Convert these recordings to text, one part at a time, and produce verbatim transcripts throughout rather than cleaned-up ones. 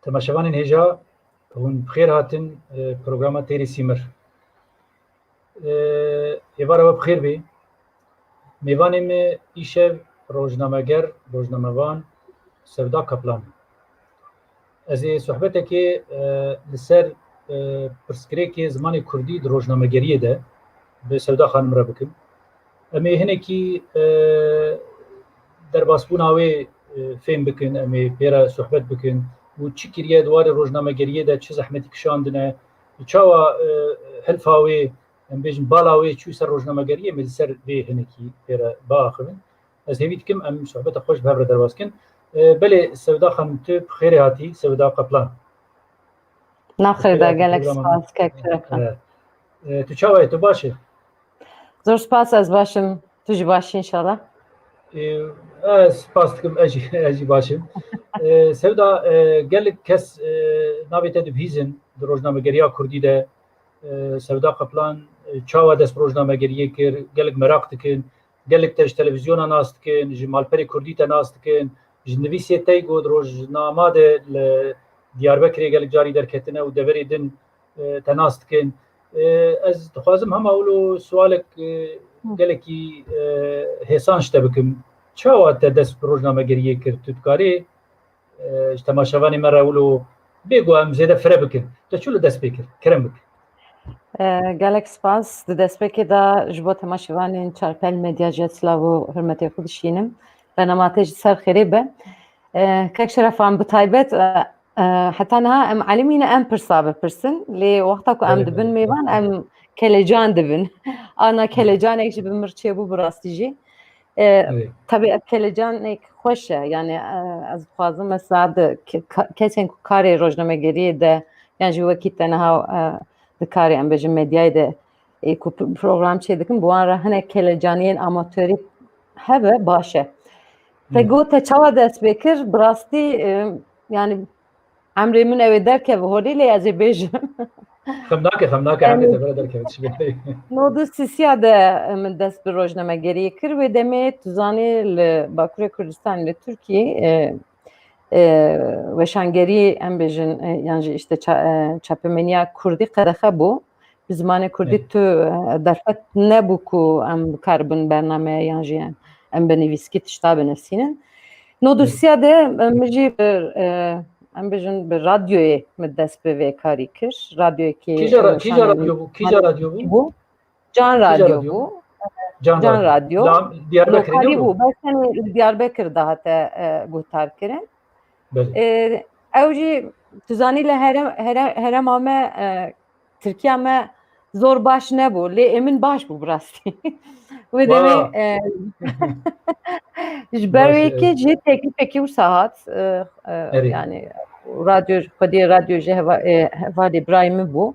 Temaşevanên hêja, hûn bi xêr hatin, e, programa Têrê Sîmir. E, êvara we bi xêr bê. Mêvanê me îşev rojnameger, rojnamevan Sevda Kaplan. Ez ê sohbetekê, e, li ser, e, pirsgirêkê zimanê kurdî di rojnamegeriyê de bi Sevda Xanim re bikim. Em ê hinekî, e, derbasbûna wê, e, fêm bikin, em ê pê re sohbet bikin û çi kiriye di warê rojnamegeriyê de, çi zehmetî kişandine, çawa, e, hilfa wê, em bêjin bala wê çû ser rojnamegeriyê, em ê li ser vê hinekî pê re biaxivin. Ez hêvî dikim em sohbeta xwe ji bi hev re derbas kin. E, belê Sevda Xanim, tu bi xêrê hatî, Sevda Qaplan. Nav xêr da, gelek spas, kek Şeref. E, e, tu çawa yî, tu baş î? Zor spas, ez baş im. Tu jî baş î înşallah. E, ez spas dikim, ez jî, ez jî baş im. E, Sevda, e, gelek kes, e, navê te dibihîzin di rojnamegeriya kurdî de. E, Sevda Qaplan, e, çawa dest bi rojnamegeriyê kir? Gelek meraq dikin. Gelek te ji televîzyona nas dikin, ji malperê kurdî te nas dikin, ji nivîsê te yî ku di rojnama de li Diyarbekirê gelek carî derketine û deverê din, e, te nas dikin. E, ez dixwazim hema wilo sualek, e, Hı. gelekî, e, hêsan ji te bikim. Çawa te dest bi rojnamegeriyê kir? Tu dikarî, e, ji temaşevanê me re wilo bê ku em zêde fire bikin. Te çilo dest pê kir? Kerem bike. E, gelek spas. Di destpêkê de ji bo temaşevanên Çarpel Medya jî silav û hurmetê xwe dişînim. Bernama te jî ser xêrê be. E, kek Şeref, em bi taybet, e, e, heta niha em elimîne em pirsa bipirsin. Lê wexta ku em Belê, dibin belê. mêvan, em kelecan dibin. Ana Belê. kelecanek jî bi mir çêbû bi rastî jî. E, Evet. Tabii ev kelecanek xweş e. Yani, e, ez dixwazim mesela di ke-, ka-, kesên ku karê rojnamegeriyê de, yan jî wekî te niha, e, di karê, em bêjin, medyayê de, e, ku p-, program çê dikin, bi wan re hinek kelecaniyên amatörî hebe, baş e. Te Hmm. got te çawa dest pê kir, bi rastî, e, yani, Emrê min ew ê derkeve holê, lê ez ê bêjim. Xem nake, xem nake, Yani emrê te vere derkeve, çi bê. Nod û sisiya de min dest bi rojnamegeriyê kir. Wê demê tu zanî li Bakurê Kurdistanê, li Tirkiyê, e, e, weşangerî, em bêjin, e, yan jî işte ça-, e, çapemeniya kurdî qedexe bû. Bi zimanê kurdî Evet. tu, e, derfet nebû ku em bikaribin bername yan jî em, em bi nivîskî tişta binivîsînin. No Evet. dosiya de, e, min jî bi, e, em bêjin bi radyoyê min dest bi vê karî kir. Radyoyekî, Kîja ra-, e, kîja şanê radyo bû? Kîja radyo bû? bû. Can Kîja Radyo radyo? bû. Can Can Radyo. Radyo. La Diyarbekirê Lokalî niye bû? bû. Bes tenê li Diyarbekir de hate, e, guhdarkirin. Belê. E, ew jî tu zanî li herem-, here-, herema me, e, Tirkiya me zor baş nebû, lê ê min baş bû bi rastî. Wê demê, Wa. e, ji ber Baş, wê yekê e. jî teklîfekî wisa hat, e, e, Erê. yani radyo, xwedî radyo jî heva-, e, hevalê birayê min bû.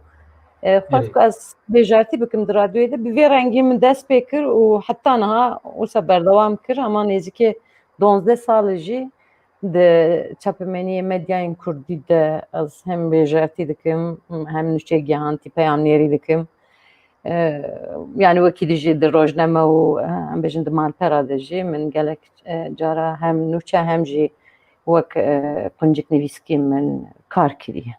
E, xwest Erê. ku ez bêjartî bikim di radyoyê de, bi vê rengî min dest pê kir û heta niha wisa berdewam kir, hema nêzîkê duwazdeh sal e jî di çapemeniyê medyayên kurdî de ez hem bêjartî dikim, hem nûçe gihantî peyamnêrî dikim. E, yani wekî dî jî di rojname û, e, em bêjin di malpera de jî min gelek, e, cara hem nûçe hem jî wek, e, quncik nivîskî min kar kiriye.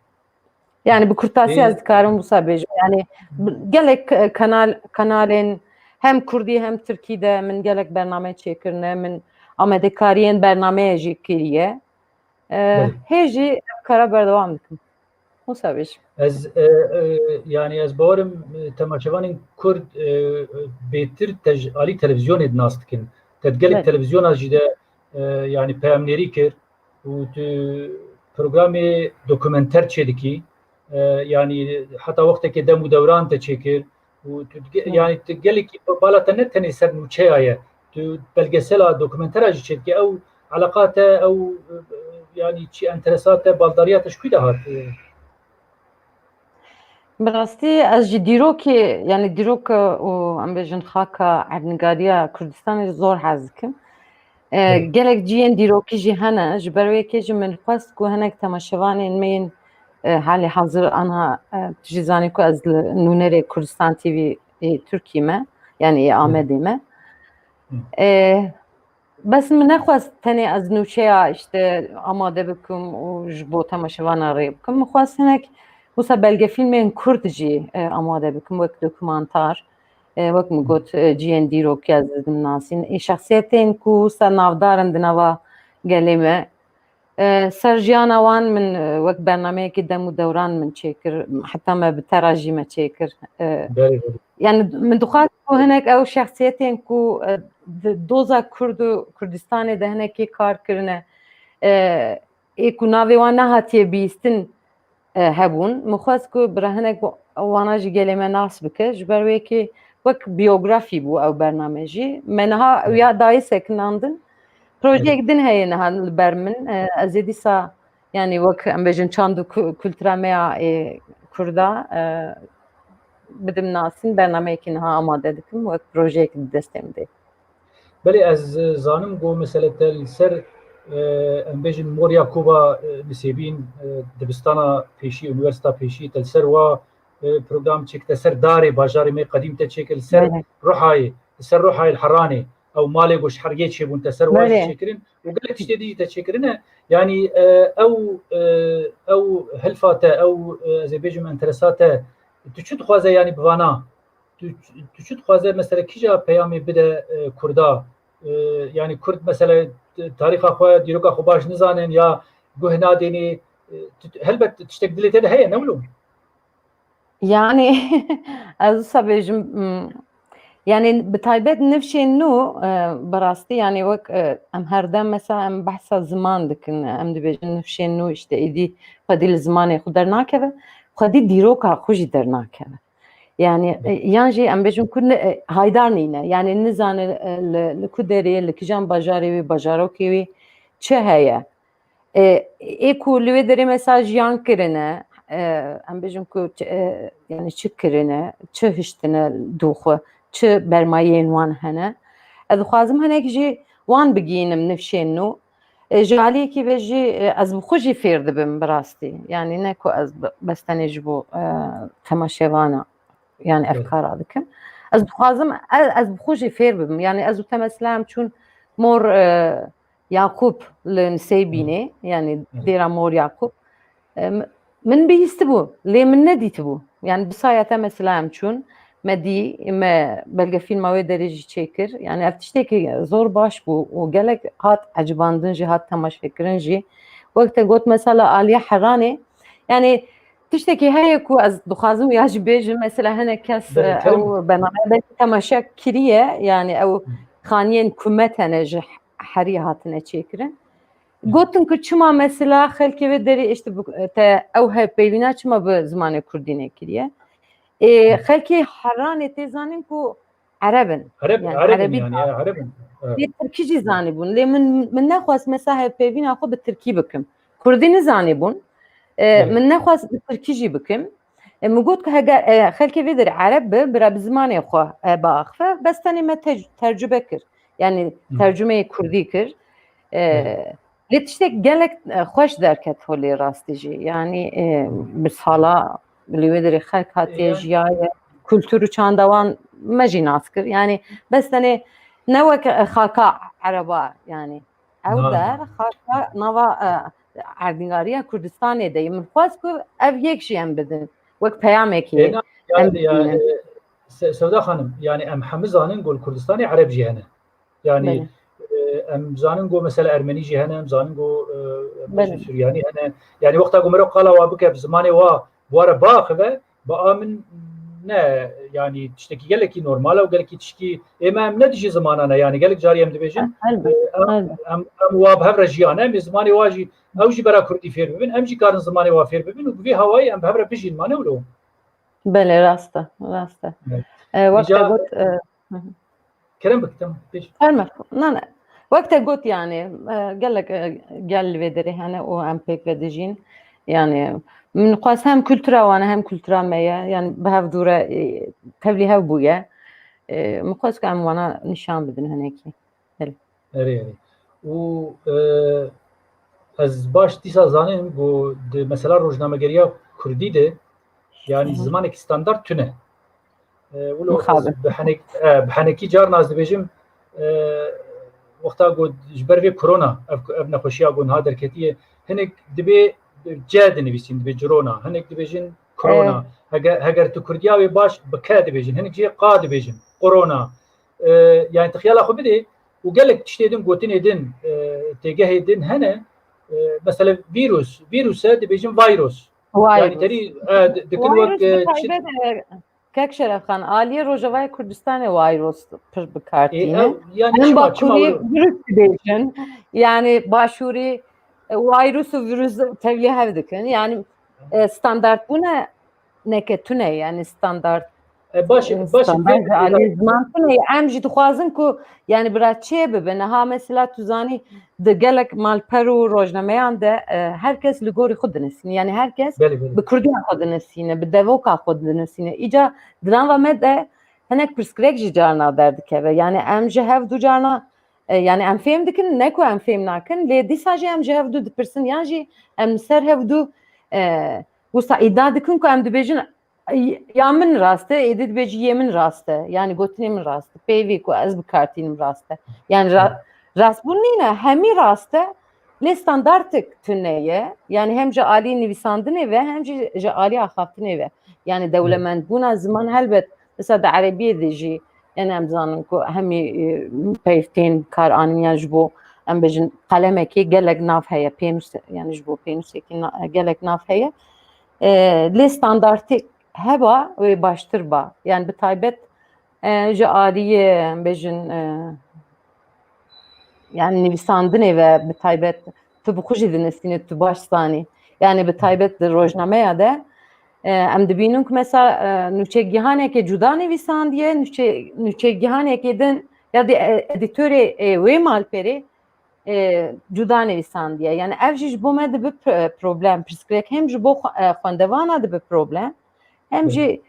Yani bi kurtasî Ê- ez dikarim wisa bêjim. Yani bi-, gelek, e, kanal, kanalên hem kurdî hem tirkî de min gelek bername çêkirine, min amadekariyên bernameyê jî kiriye. E, Belê. hê jî ev kara berdewam dikim. Wisa bêjim. Ez, e, e, yani ez bawerim, e, temaşevanên kurd, e, bêtir te ji alî televîzyonê di nas dikin. Te di gelek Belê. televîzyona jî de, e, yani peyamnêrî kir. û tu programê dokumenter çêdikî, e, yanî heta wextekê dem û dewran te çêkir û tu dike-, Hı. yanî tu gelekî bala te ne tenê ser nûçeya ye, tu belgesela, dokumentera jî çêdikî, ew eleqa te, ew, e, yanî çi enteresa te, baldariya te ji kû de hat? Bi rastî ez ji dîrokê, yani dîrok û em bêjin xaka erdnîgariya Kurdistanê zor hez dikim. E, Evet. gelek cihên dîrokî jî hene. Ji ber wê yekê jî min xwest ku hinek temaşevanên me yên, e, halê hazir anha, e, tu jî zanî ku ez li nûnerê Kurdistan T V ê Tirkî me, yani ê Evet. Amedê me. Evet. E, Bes min nexwest tenê ez nûçeya işte amade bikim û ji bo temaşevana rê bikim. Min xwest hinek wisa belgefîlmên kurd jî, e, amade bikim, wek dokumantar. E, wek min got, e, cihên dîrokî ez didim nasîn. Ê şexsiyetên ku wisa navdar in di nava gelê me. E, ser jiyana wan min, e, wek bernameyekî dem û dewran min çêkir. Heta me bi te re jî me çêkir. E, Belê, belê. Yani min dixwest ku hinek ew şexsiyetên ku, e, di doza Kurd û Kurdistanê de hinekî kar kirine, e, ê ku navê wan nehatiye bîstin, e, hebûn. Min xwest ku bira hinek wana jî gelê me nas bike. Ji ber wê kî wek biyografî bû ew bername jî. Me niha ew ya dayî sekinandin. Projeyek din heye niha li ber min. E, ez ê dîsa, yani wek em bêjin çand û ku-, kultura me ya, e, Kurda, e, bidim nasîn, bernameyekî niha amade dikim, wek projeyek di destê min de. Belê, ez, e, zanim ku mesele te li ser, e, em bêjin Mor Yakuba, e, nisêbîn, e, dibistana pêşî, unîversîta pêşî, te li ser wa, e, program çêk, te ser darê bajarê me qedîm te çêkir, li ser Belê. Ruhayê, li ser Ruhayê li Heranê, ew malê ku ji hergê çêbûn, te ser wa jî Belê. Çêkirin û gelek tiştê dî jî te çêkirine. Yanî, e, ew, e, ew hilfa te, ew, e, ez ê bêjim enteresa te, tu çi dixwaze yanî bi vana? Tu, tu çi dixwaze, mesela, kîja peyamê bide, e, Kurda? E, yani Kurd, mesela, t-, tarîxa xwe, dîroka xwe baş nizanin ya guh nadênê, e, tu, tu, helbet tiştek dilê te de heye, ne wilo? Yani, ez wisa bêjim, m, yani, bi taybet nifşên nû, e, bi rastî, yani, wek, e, em her dem, mesela, em behsa ziman dikin, em dibêjin nifşên nû, işte, êdî xwedî li zimanê xwe dernakeve, xwedî dîroka xwe jî dernakeve. Yani, e, yan jî em bêjin ku ne, e, haydar nîne. Yani, nizane, e, li, li ku derê, li kijan bajarê wî, bajarokê wî çi heye? E, ê ku li wê derê mesela jiyan kirine, e, em bêjin ku çi, e, yani çi kirine, çi hiştine dû xwe, çi bermayên wan hene. Ez dixwazim hinek jî wan bigihînim nifşên nû. E, ji aliyekî ve jî, e, ez bi xwe jî fêr dibim bi rastî. Yani ne ku ez be-, bes tenê ji bo, e, temaşevana, yani ev Evet. kara dikim. Ez dixwazim, ez, ez bi xwe jî fêr bibim. Yani ez û te mesela em çûn Mor, e, Yaqûb li Nisêbînê, yani Hı. dêra Mor Yaqûb. E, m-, min bihîstibû, lê min nedîtibû. Yani bi saya te mesela em çûn, me dî, me belgefîlma wê derê jî çêkir. Yani ev tiştekî zor baş bû û gelek hat ecibandin jî, hat temaşekirin jî. Wek te got mesela Aliye Heranê, yani tiştekî heye ku ez dixwazim ya jî bêjim, mesela hinek kes, Belê, e, kerem. ew bername belkî temaşe kiriye, yani ew Hı. xaniyên kumet hene ji herî hatine çêkirin. Hı. Gotin ku çima mesela xelkê wê derê, işte, bu, te ew hevpeyvîna çima bi zimanê kurdî nekiriye? Ê, Hı. xelkê Heranê tê zanîn ku Ereb in. Ereb, Yani Ereb in Erebî yani, da- ya, Ereb in. Evet. Lê tirkî jî zanîbûn. Lê min, min nexwest mesela hevpeyvîna xwe bi tirkî bikim. Kurdî nizanîbûn. E, Evet. min nexwest bi tirkî jî bikim. E, min got ku heger, e, xelkê vê derê Ereb bi, bira bi zimanê xwe, e, biaxife, bes tenê me te-, tercube kir. Yani Hı. tercumeyê kurdî kir. E, Evet. lê tiştek gelek, e, xweş derket holê rastî jî. Yani, e, Hı. bi sala li wê derê xelk hatiye Yani jiyaye, kultur û çanda wan me jî nas kir. Yani bes tenê ne wek, e, xaka Ereba yani. Ew Na. der xaka nava, e, erdnîgariya Kurdistanê de ye. Min xwest ku ev yek jî em bidin. Wek peyamekî Ê, na, ya, em ya, bidînin. e, Se-, Sevda Xanim, yani em hemî zanin ku li Kurdistanê Ereb jî hene. Yani, Belê. e, em zanin ku mesela Ermenî jî hene, em zanin ku, e, em bêjin Belê. Suryanî hene. Yani wexta ku mirov qala wa bike bi zimanê wa, wa re biaxive, bi a min ne, yani tiştekî gelekî normal e û gelekî tişkî ê me em ne dijî zimana ne. Yani gelek carî em dibêjin, Elbet, e, em, elbet. em, em wa bi hev re jiyane, em ê zimanê wa jî, ew jî bera kurdî fêr bibin, em jî karin zimanê wa fêr bibin û bi vî hawayî em bi hev re bijîn, ma ne wilo? Belê, rast e, rast e. Evet. E, wek te Îca got, e, hı hı. Kerem bik, tamam, pêş. Ferme, na, ne. Wek te got yani, e, gelek, e, gel li vê derê hene û em pêk ve dijîn. Yani, min xwest hem kultura wan e, hem kultura me ye. Yani, bi hev dû re, e, tevlî hev bûye. E, min xwest ku em wana nîşan bidin hinekî. Belê. Erê, erê. Û, e, ez baş dîsa zanim ku di mesela rojnamegeriya kurdî de, yani Hı hı. zimanekî standart tune. E, wilo Mixabin. ez bi henek-, e, bi henekî carna ez dibêjim, e, wexta ku ji ber vê korona, ev, ev nexweşiya ku niha derketiye, hinek dibê C dinivîsîn, dibê cirona, hinek dibêjin korona. Heger, heger tu kurdiya wê baş bi K dibêjin, hinek jê qa dibêjin, korona. E, yani tu xiyala xwe bidê û gelek tiştê din, gotinê din, e, têgehê din hene. E, mesela vîrus, vîrus e, dibêjin virus. Yani terî, e, di-, dikin wek, Virus e, bi çi- taybet, e, Kek Şerefxan, aliyê Rojavayê Kurdistanê virus pir bi kar tîne. E, ew, yani Em çima, çima Bakurî wilo? Virus dibêjin. Yani Başûrî, e, virus û virus tevlî hev dikin. Yani, e, standartbûne neke tune, yani standart, E, baş, e, baş, standart pê-, aliyê ziman tune. Em jî dixwazin ku, yani bira çê bibe. Niha mesela tu zanî, di gelek malper û rojnameyan de, e, her kes li gorî xwe dinivîsîne. Yani her kes Belê, belê. bi kurdiya xwe dinivîsîne, bi devoka xwe dinivîsîne. Îca di nava me de hinek pirsgirêk jî carna derdikeve. Yani em ji hev du carna, e, yani em fêm dikin, ne ku em fêm nakin, lê dîsa jî em ji hev du dipirsin, yan jî em li ser hev du, e, wisa îdia dikin ku em dibêjin, ya min rast e, êdî dibêjî yê min rast e. Yani gotinê min rast e. Peyvê ku ez bi kar tînim rast e. Yani ra-, rastbûn nîne, hemî rast e. Lê standartek tune ye. Yani hem ji alî nivîsandinê ve hem jî ji alî axaftinê ve. Yani dewlemendbûna ziman helbet. Mesela di erebiyê de jî, yani em zanin ku hemî, e, peyv tên kar anîn ya ji bo, em bêjin, qelemekê gelek nav heye, pênûs, yani ji bo pênûsekî na-, gelek nav heye. E, lê standartek heba wê baştir ba. Yani bi taybet, e, ji aliyê, em bêjin, e, yani nivîsandinê ve bi taybet tu bi xwe jî dinivîsînî, tu baş zanî. Yani bi taybet di rojnameya de, e, em dibînin ku mesela, e, nûçegihaneke cuda nivîsandiye, nûçe-, nûçegihanekê din ya di, e, edîtorê, e, wê malperê, e, cuda nivîsandiye. Yani ev jî ji bo me dibe p-, problem, pirsgirêk. Hem ji bo xwe-, e, xwendevana dibe problem, hem jî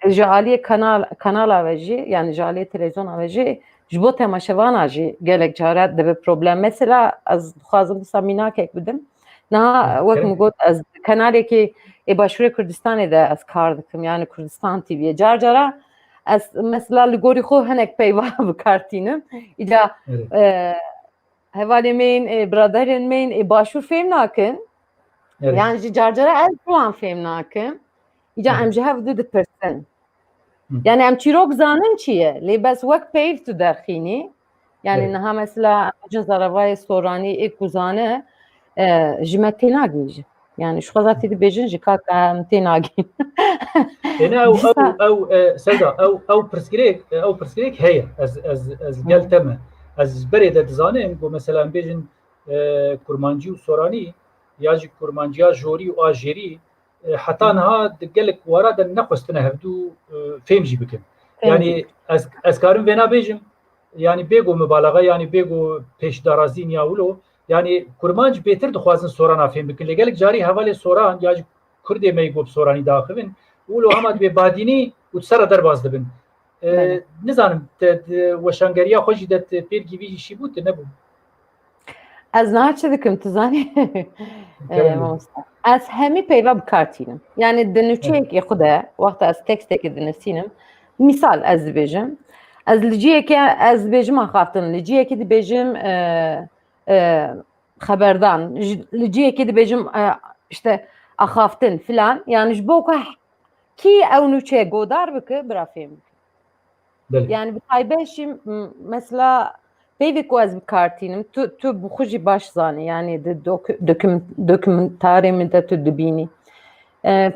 ji aliyê kanal, kanala ve jî, yani ji aliyê televîzyona ve jî, ji bo temaşevana jî gelek cara dibe problem. Mesela ez dixwazim dîsa mînakek bidim. Niha wek min got, ez kanalekî ê Başûrê Kurdistanê de ez kar dikim, yani Kurdistan T V'ye. Car cara ez mesela li gorî xwe hinek peyva bi kar tînim. Îca, e, hevalê me yên, e, biraderên me yên, e, Başûr fêm nakin. Yan jî car cara ez ji wan fêm nakim. Îca em ji hev du dipirsin. Yani em çîrok zanin çi ye, lê bes wek peyv tu derxînî. Yani niha mesela em bêjin zaravayê Soranî ê ku zane, e, ji me tênagihîje. Yani ji xwe zatî dibêjin ji kaka em tênagihîn. Êne ew, ew, ew, e, Sevda, ew, ew pirsgirêk, e, ew pirsgirêk heye. Ez, ez, ez gel te me. Ez ji berê de dizanim ku mesela em bêjin, e, kurmancî û soranî ya jî kurmanciya jorî û a jêrî, e, heta niha di gelek wara de nexwestine hevdû, e, fêm jî bikin. Fêm jî. Yani ez, ez karim vêna bêjim, yani bêgo mibalaxa, yani bêgo pêşdarazî niya wilo, yani kurmanc bêtir dixwazin sorana fêm bikin. Lê gelek carî hevalê soran ya jî kurdê me yê ku bi soranî diaxivin, wilo hema dibê badînî û di ser re derbas dibin. E, nizanim, te di weşangeriya xwe jî de tu pêrgî vî jî şîbû, tu nebû? Ez niha çi dikim, tu zanî? E, mamoste. Ez hemî peyva bi kar tînim. Yani di nûçeyekê xwe de, wexta ez tekstekê dinivîsînim, mîsal ez dibêjim, ez li ciyekê, ez dibêjim axaftin, li ciyekê dibêjim, e, e, xeberdan, ji, li ciyekê dibêjim, e, işte axaftin filan. Yani ji bo ku kî ew nûçe godar bike, bira fêm bike. Belê. Yani bi taybet jî, m-, mesela peyvê ku ez bi kar tînim, tu, tu bi xwe jî baş zanî, yani di doku-, doküm-, dokumentarê min de tu dibînî. E,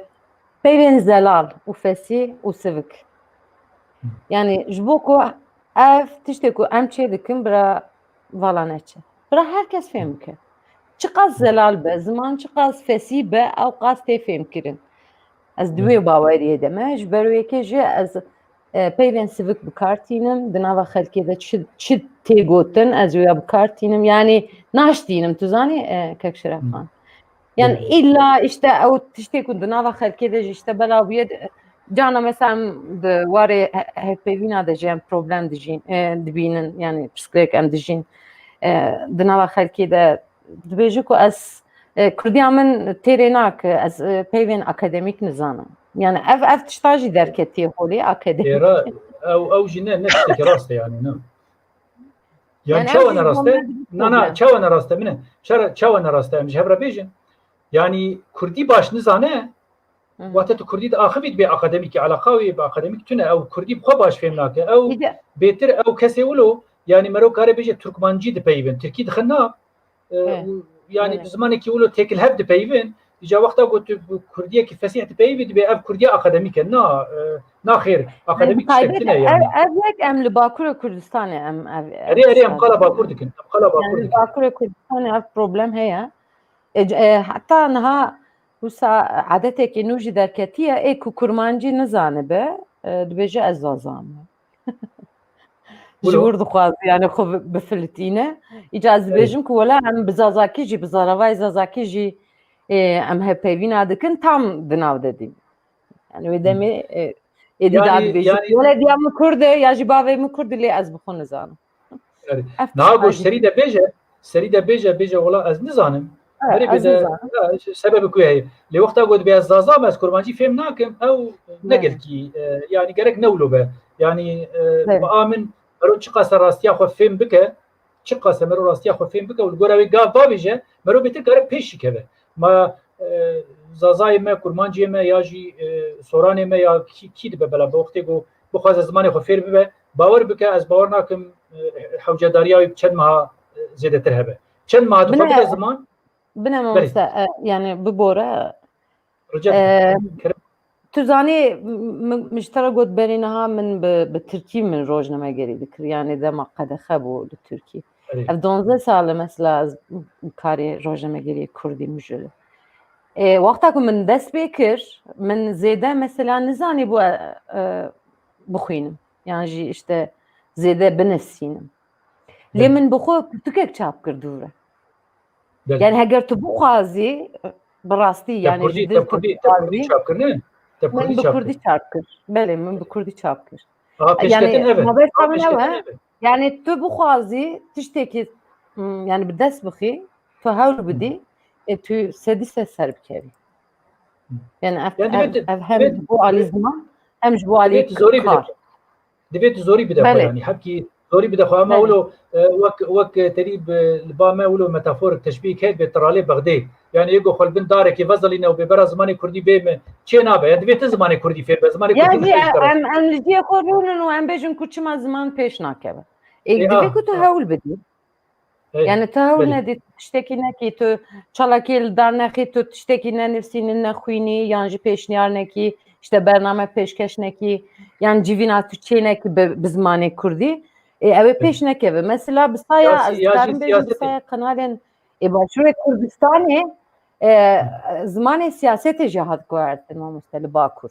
peyvên zelal û fesî û sivik. Yani ji bo ku ev tiştê ku em çê dikin bira vala neçe. Bira her kes fêm bike. Çiqas zelal be, ziman çiqas fesî be, ew qas tê fêmkirin. Ez di wê baweriyê de me. Ji ber wê yekê jî ez, e, peyvên sivik bi kar tînim. Di nava xelkê de çi, çi tê gotin, ez wêya bi kar tînim. Yani naştînim, tu zanî, e, kek Şerefxan. Yani îlla işte ew tiştê ku di nava xelkê de jî işte bela bûye, cana mesela em di warê he-, hevpeyvîna de jî em problem dijîn, e, dibînin, yani pirsgirêk em dijîn. E, di nava xelkê de dibêje ku ez, e, kurdiya min têrê nake, ez, e, peyvên akademîk nizanim. Yani ev, ev tişta jî derketiye holê akademîk. Êra, ew, ew jî ne, ne tiştekî rast e yani, ne? Yani çawa ne rast e? Na, na, çawa ne rast e, min e. Çawa ne rast e, em ji hev re bêjin. Yani kurdî baş nizane, wate tu kurdî diaxivî, dibê akademîkî eleqa wê bi akademîk tune, ew kurdî bi xwe baş fêm nake. Ew bêtir ew kesê wilo, yani mero kare bêje turkmancî dipeyivin, tirkî dixin nav, e, yani bi zimanekî wilo têkilhev dipeyivin. Îca wexta ku tu bi kurdiyekî fesîh dipeyivî, dibê ev kurdiya akademîk e. Na, e, na xêr, akademîk tiştek din e yani. Ev yek em li Bakurê Kurdistanê em ev. Erê, erê, em qala Bakur dikin. Em qala Bakur dikin. Bakurê Kurdistanê ev problem heye. E, e, heta niha wisa edetekî nû jî derketiye, ê ku kurmancî nizanibe, e, dibêje ez zaza me. Ji wir dixwaze yani xwe bi-, bifilitîne. Îca ez dibêjim ku wela em bi zazakî jî, bi zaravayê zazakî jî, e, em hevpeyvîna dikin, tam di nav de dîn. Yani wê demê, e, êdî de dibêjim, wele diya min kurd e, ya jî bavê min kurd e, lê ez bi xwe nizanim. Niha ku serî de bêje, serî de bêje, bêje wela ez nizanim. Berê bêde, sebebê ku heye. Lê wexta ku dibê ez zaza me, ez kurmancî fêm nakim, ew ne gelkî, e, yani gerek ne wilo be. Yani, e, bi a min, mero çiqas e rastiya xwe fêm bike, çiqas e mero rastiya xwe fêm bike û li gora wê gav bavêje, mero bêtir kare pêş jî keve. Ma, e, zazayê me, kurmanciyê me ya jî, e, soranê me ya kî, kî dibe bela bi wextê ku bixwaze zimanê xwe fêr bibe, bawer bike, ez bawer nakim, e, hewcedariya wê bi çend meha, e, zêdetir hebe. Çend meha dixwe bide ziman. Bine mamoste, e, yani bibore. Rica dikim. Tu zanî, min ji te re got berî niha min bi, bi tirkî min rojnamegerî dikir. Yani dema qedexe bû li Tirkî. Ev duwazdeh sal e mesela ez karî rojnamegeriyê kurdî mijûl. E, wexta ku min dest pê kir, min zêde mesela nizanî bû, e, e, bixwînim. Yan jî işte zêde binisînim. Lê min bi xwe pirtûkek çap kir dû re. Yani heger tu bixwazî, bi rastî, yani ji dil tu bixwazî, min bi kurdî çap kir. Belê, min bi kurdî çap kir. Yani mabesta min ew e. Yani tu bixwazî tiştekî, hmm, yani bi dest bixî, tu hewl bidî, e, tu sedî sed ser bikevî. Yani ev, ev, ev hem ji bo alî ziman, hem ji bo alî kar. Divê tu zorî bide xwe, yani hebkî zorî bide xwe. Ama wilo, e, wek, wek, e, terî bi, li ba me wilo metaforik teşbîh ket bê, tiralê Bexdê. Yani ê ku xwe li bin darekê vezelîne û bê bera zimanê kurdî bê mi, çê nabe. Yani divê tu zimanê kurdî fêr be, zimanê kurdî. Ya jî em, em li cihê xwe rûnin û em bêjin ku çima ziman pêş nakeve. Ê, divê ku tu hewl bidî. Yani tu hewl nedî, tu tiştekî nekî, tu çalakî li dar nexî, tu tiştekî nenivîsînî, nexwînî, yan jî pêşniyar nekî, işte bername pêşkeş nekî, yan civîna tu çê nekî bi, bi zimanê kurdî, ê, ew ê pêş nekeve. Mesela bi saya, ez dikarim bêjim, bi saya kanalên, ê, Başûrê Kurdistanê, e, zimanê siyasetê jî hat guhertin, mamoste, li Bakur.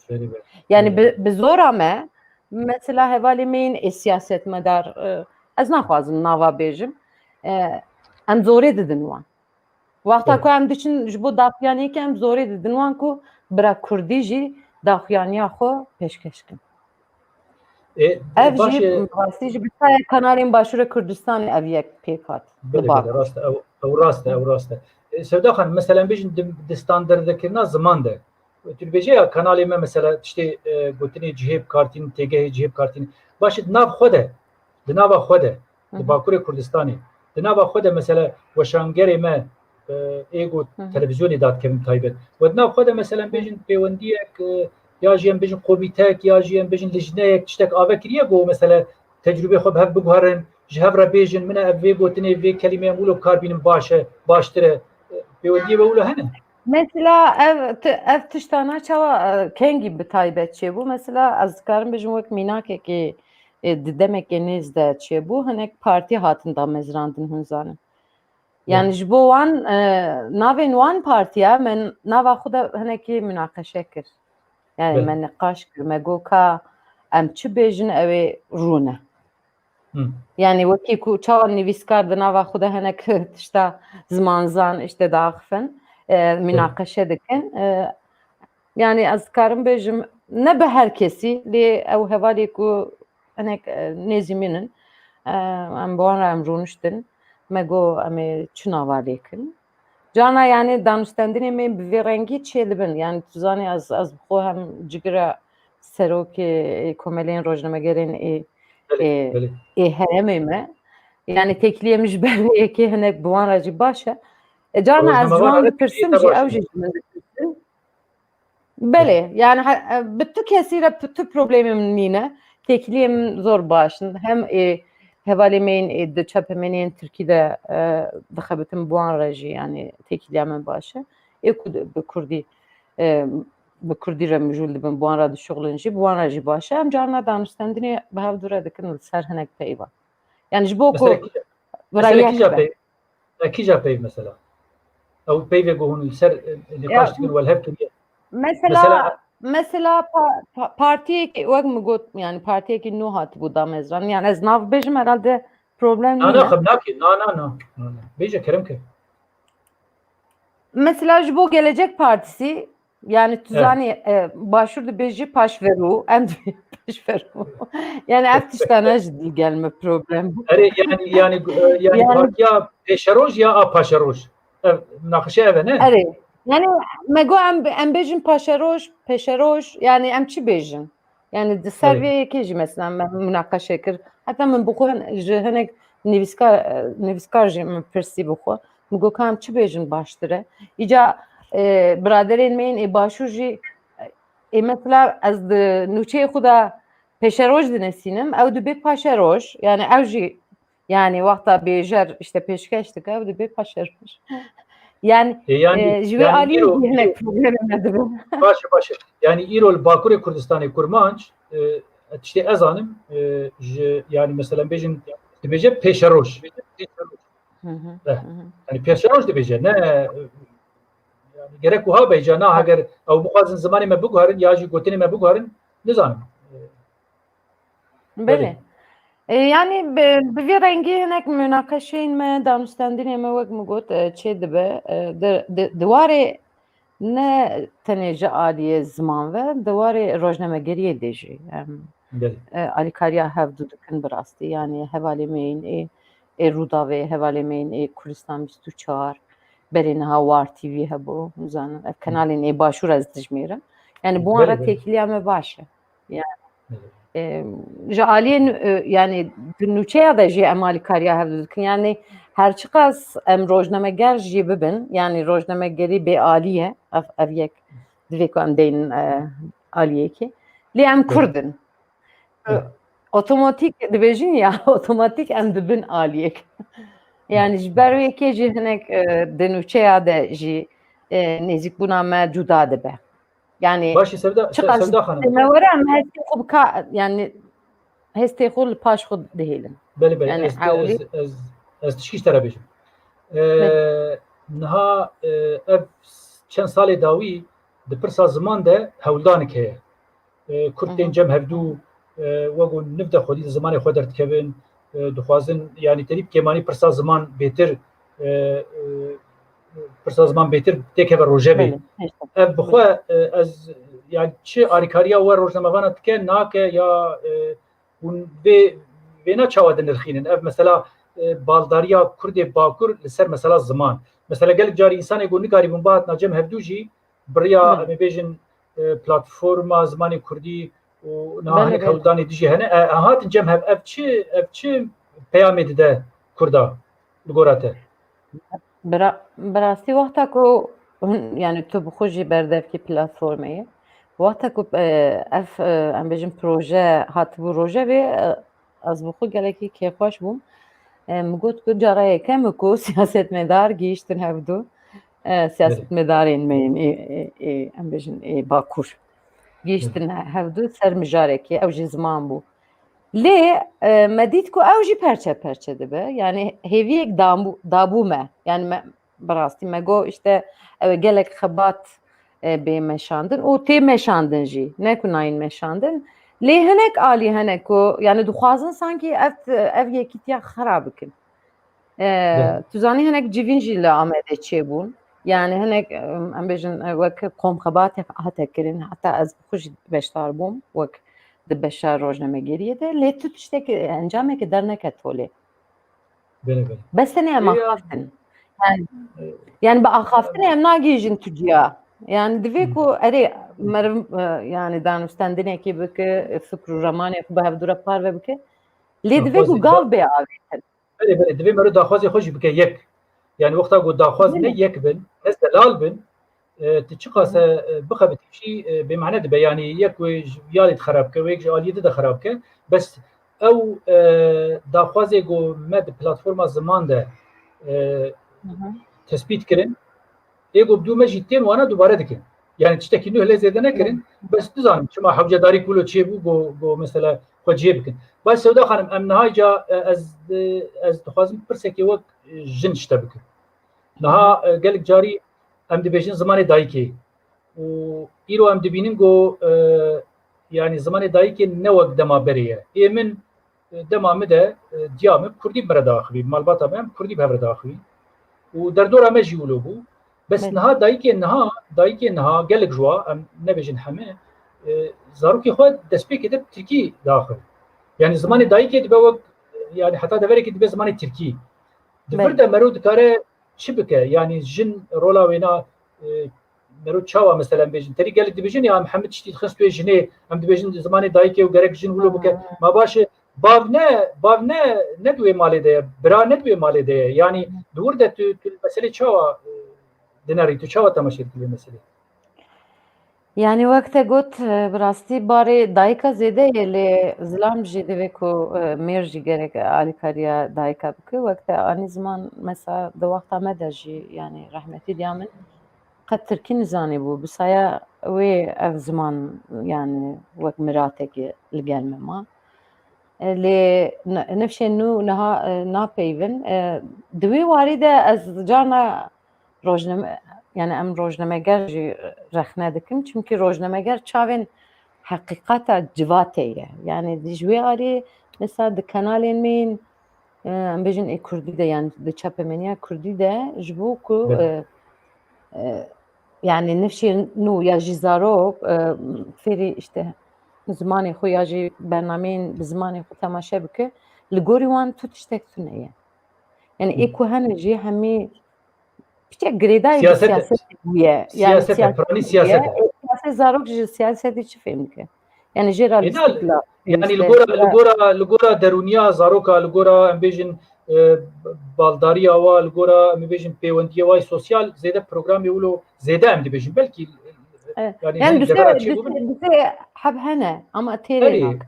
Yani bi, bi zora me, mesela hevalê me yên ê siyasetmedar, e, ez naxwazim nava bêjim, e, em zorê didin wan. Wexta ku em diçin ji bo daxuyaniyekê, em zorê didin wan ku bira kurdî jî daxuyaniya xwe pêşkeş kin. Ev jî rastî jî bi saya kanalên Başûrê Kurdistanê ev yek pêk hat. Belê, belê, rast e, ew, ew rast e, ew rast e. E, Sevda Xanim, mesela em bêjin di, di standardekirina ziman de, tu dibêje ya kanalê me mesela tiştê, e, gotinê cihê bikartîn, têgehê cihê bikartîn. Baş e, di nav xwe de, di nava xwe de, di Bakurê Kurdistanê, di nava xwe de mesela weşangerê me, e, ê ku televîzyonê dadikevin taybet. We di nav xwe de mesela em bêjin pêwendiyek, e, ya jî em bêjin komîtek, ya jî em bêjin lijneyek, tiştek ave kiriye ku mesela tecrûbê xwe bi hev biguherin, ji hev re bêjin, min e ev vê gotinê, vê kelîmê em wilo bi kar bînin baş e, baştir e. Pêwendiyê we wilo hene? Mesela ev ti-, ev tiştana çawa, e, kengî bi taybet çêbû? Mesela ez dikarim bêjim wek mînakekê, e, di demekê nêz de çêbû, hinek partî hatin damezrandin, hûn zanin. Yani ji bo wan, e, navên wan partiya me nava xwe de hinekî minaqeşe kir. Yani me niqaş kir, me got ka em çi bêjin ew ê rûne. Yani wekî ku çawa nivîskar di nava xwe de hinek tişta zimanzan işte daxifin, e, minaqeşe dikin. E, yani ez dikarim bêjim ne bi her kesî, lê ew hevalê ku hinek, e, nêzî min in, e, em bi wan re em rûniştin, me got em ê çi nava lê kin. Cana yani danûstendinê me bi vê rengî çêdibin. Yani tu zanî ez, ez bi xwe hem cigira serokê, e, komeleyên rojnamegerên ê, ê, ê herêmê me. Yani têkiliyê min ji ber vê yekê hinek bi wan re jî baş e. E, carna ez ji wan dipirsim jî, ew jî ji min dipirsin. Belê, yani he-, e, bi tu kesî re p-, tu problemê min nîne. Têkiliyê min zor baş in. Hem, e, hevalê me yên, e, di çapemeniyên Tirkî de, e, dixebitim, bi wan re jî, yani têkiliya min baş e. Ê ku di-, bi Kurdî, e, bi Kurdî re mijûl dibin, bi wan re dişuxulin jî, bi wan re jî baş e. Em carna danûstendinê bi hev dû re dikin li ser hinek peyvan. Yani ji bo ku vira yek be. Te kîja peyv mesela? Ew peyvê ku hûn li ser, e, nîqaş dikin, welhev kiriye? Mesela, mesela pa-, pa-, partiyekî, wek min got, yani partiyekî nû hatibû damezran. Yani ez nav bêjim herhalde problem nîne. Na, na, xem nake. Na, na, na. Na, na. Bêje, kerem ke. Mesela ji bo Gelecek Partisi, yani tu zanî, e, Başûr dibêjî paşverû, em dibêjin paşverû. Yani ev tiştana jî digelme problem. Erê, yani, yani, e, yani, yani partiya pêşeroj ya a paşeroj? Ev, naqişe ev e, ne? Erê. Yani me got em, em bêjin paşeroj, pêşeroj, yani em çi bêjin? Yani di ser vê yekê jî mesela me munaqeşe kir. Heta min bi xwe hin-, ji hinek nivîskar, e, nivîskar jî min pirsî bi xwe. Min got, ka em çi bêjin baştir e? Îca, e, biraderên me yên ê Başûr jî, e, ê mesela ez di nûçeyê xwe de pêşeroj dinivîsim, ew dibê paşeroj. Yani ew jî Yani wexta bêjer işte pêşkeş dike, ew dibê paşeroj. Yani, e, ji wê alî jî hinek problemê me dibe. Baş e, baş e. Yani îro li Bakurê Kurdistanê kurmanc, e, tiştê ez zanim, e, ji, yani mesela bêjin, dibêje pêşeroj. Hı hı, eh, hı hı. Yani pêşeroj dibêje, ne, e, yani gerek wiha be, îca na, heger ew bixwazin zimanê me biguherin ya jî gotinê me biguherin, nizanim. E, Belê. Belê. E, yani bi, bi vî rengî hinek munaqeşeyên me, danûstendinê me wek min got, e, çê dibe. E, di, di, di warê ne tenê ji aliyê ziman ve, di warê rojnamegeriyê de jî em, Belê. e, alîkariya hevdû dikin bi rastî. Yani hevalê me yên ê, ê Rûdawê, hevalê me yên ê Kurdistan bîst û çar, berê niha War T V hebû, nizanim, ev kanalên ê Başûr ez dijmêrim. Yani bi wan Belê, re belê. têkiliya me baş e. Yani, Hı hı. e, ji aliyê nû-, e, yani di nûçeya de jî em alîkariya hevdû dikin. Yani her çiqas em rojnameger jî bibin, yani rojnamegerî bê alî ye, ev, ev yek divê ku em deynin, e, aliyekê. Lê em Hı. Kurd in. Hı. E, otomatik dibêjin ya, otomatik em dibin aliyek. Yani Hı. ji ber wê yekê jî hinek, e, di nûçeya de jî, e, nêzîkbûna me cuda dibe. Yani Başê Sevda, çiqas Sevda Xanim. Me were em hestê xwe bika-, yani hestê xwe li paş xwe dihêlin. Belê, belê. Yani ez, hewlî. Ez, ez, ez tişkî ji te re bêjim. Ee, Belê. Niha, e, ev çend salê dawî di pirsa ziman de hewldanik heye. E, Kurd Hı hı. tên cem hevdû, e, wek ku niv de xwedî di zimanê xwe derdikevin, e, dixwazin, yani te dî bi kêmanî pirsa ziman bêtir, e, e, pirsa ziman bêtir têkeve rojevê. Belê, hêşta. Ev bi xwe, e, ez, yani çi alîkariya we rojnamevana dike, nake ya, e, hûn vê, vêna çawa dinirxînin? Ev mesela, e, baldariya Kurdê Bakur li ser mesela ziman. Mesela gelek carî însanê ku nikarîbûn bihatina cem hevdû jî bi riya, Hı. em ê bêjin, e, platforma zimanê Kurdî û niha Belê, hinek belê. hewldanê dijî hene. E, hatin cem hev, ev çi, ev çi peyamê dide Kurda li gora te? Bira-, bi rastî wexta ku hûn, yani tu bi xwe jî berdevkî platformê yî. Wexta ku, e, ev, e, em bêjin proje hatibû rojevê, e, ez bi xwe gelekî kêfxweş bûm. E, min got ku cara yekem e ku siyasetmedar gihîştin hevdû. E, Belê. siyasetmedarên me yên ê, ê, ê, em bêjin ê Bakur. Gihîştin Belê. hevdû ser mijarekê, ew jî ziman bû. Lê, e, me dît ku ew jî perçe perçe dibe. Yani hêviyek dabû, dabû me. Yani me, bi rastî me got, işte, ew ê gelek xebat, e, bê meşandin û tê meşandin jî. Ne ku nayên meşandin. Lê hinek alî hene ku, yani dixwazin sankî ev, ev yekîtiya xera bikin. E, Belê. Tu zanî hinek civîn jî li Amedê çêbûn. Yani hinek, em, em bêjin, e, wek komxebatê hate kirin. Heta ez bi xwe jî beşdar bûm, wek di beşa rojnamegeriyê de. Lê tu tiştekî, encamekî derneket holê. Belê, belê. Bes tenê em Ê, ya. axaftin. Yani, E, yani bi axaftinê em nagihîjin tu ciya. Yani divê Hı. ku erê meriv, e, yani danûstendinekê bike, fikr û ramanê xwe bi hevdû re parve bike. Lê Ya, divê ku xwezî gav da- bê avêtin. Belê, belê, divê mero daxwazê xwe jî bike yek. Yani wexta ku daxwaz ne yek bin, ne zelal bin, e, tu çiqas e, bixebitî jî, e, bêmane dibe. Yani yek wê ji yalê de xerab ke, wê yek ji aliyê de de xerab ke. Bes ew, e, daxwazê ku me di platforma ziman de, e, tespît kirin, ê ku bi dû me jî tên wana dubare dikin. Yani tiştekî nû lê zêde nekirin. Bes dizanim çima hewcedarî ku lo çêbû, ku, ku mesela xwe cihê bikin. Baş Sewda Xanim, em niha ca, e, ez, e, ez dixwazim pirsekê wek, e, jin ji te bikim. Niha, e, gelek carî em dibêjin zimanê dayikê. Û îro em dibînin ku, e, yani zimanê dayikê ne wek dema berê ye. Ê min, e, dema min de, e, diya min kurdî bi me re diaxivî, malbata me em kurdî bi hev re diaxivî. Û derdora me jî wilo bû. Bes Belê. Niha dayikê niha, dayikê niha gelek ji wa, em nebêjin heme, e, zarokê xwe destpêkê de bi tirkî diaxivin. Yani zimanê dayikê dibe wek, yani heta deverekê dibe zimanê tirkî. Di vir Belê. de mero dikare çi bike? Yani jin rola wêna, e, mero çawa mesela em bêjin? Terî gelek dibêjin ya em hemî tiştî dixin stûyê jinê, em dibêjin zimanê dayikê û gerek jin wilo bike. Ha. Ma baş e, bav ne, bav ne, ne di wê malê de ye, bira ne di wê malê de ye. Yani di wir de tu, tu meselê çawa, e, dinerî, tu çawa temaşe dikî vê meselê? Yani wek te got, e, bi rastî barê dayika zêde ye, lê zilam jî divê ku, e, mêr jî gerek alîkariya dayika bike. Wek te anî ziman, mesela di wexta me de jî, yani rehmetî diya min qet tirkî nizanîbû. Bi saya wê ev ziman, yani wek miratekê li gel me ma. E, lê ne-, nifşên nû niha, e, napeyvin. E, di wî warî de ez carna rojname-, yani em rojnameger jî rexne dikim. Çimkî rojnameger çavên heqîqeta civatê ye. Yani di ji wê alî mesela di kenalên min, e, em bêjin ê kurdî de, yani di çapemeniya kurdî de ji bo ku, Belê. e, e, yani nifşên nû ya jî zarok, e, fêrî işte zimanê xwe ya jî bernameyên bi zimanê xwe temaşe bike, li gorî wan tu tiştek tune ye. Yani ê ku hene jî hemî piçek girêdayî bi Siyaset e. siyasetê bûye. Yani Siyaset e, siyaset piranî bûye. siyaset e. Ê, siyaset zarok ji siyasetê çi fêm dike? Yani jê re Ê, na, lîstik la. yani li lîstik gora, li la gora, li gora derûniya zaroka, li gora em bêjin, e, baldariya wa, li gora em bêjin pêwendiya wa sosyal, zêde programê wilo zêde em dibêjin. Belkî, Evet. yani Yani hene duse, devera çêbû bin. duse, duse heb hene ama têrê Erê, nak.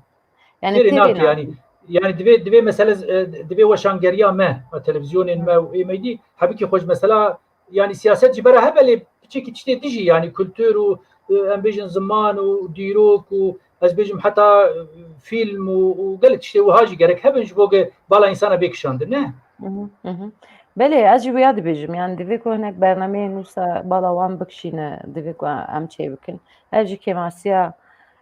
Yani Têrê têrê nake nak. yani. Yani divê, divê mesele, e, divê weşangeriya me, a, televîzyonên me û ê meydî, hebikî xwe ji mesela, yani siyaset ji bera hebe lê piçekî tiştê dijî, yani kultur û, e, em bêjin ziman û dîrok û ez bêjim heta, e, fîlm û, û gelek tiştê wiha jî gerek hebin ji bo ke bala însana bê kişandin, ne? Mhm, mhm. Belê, ez jî wiya dibêjim, yani divê ku hinek bernameyên wisa bala wan bikişîne, divê ku em çê bikin. Ev jî kêmasiya,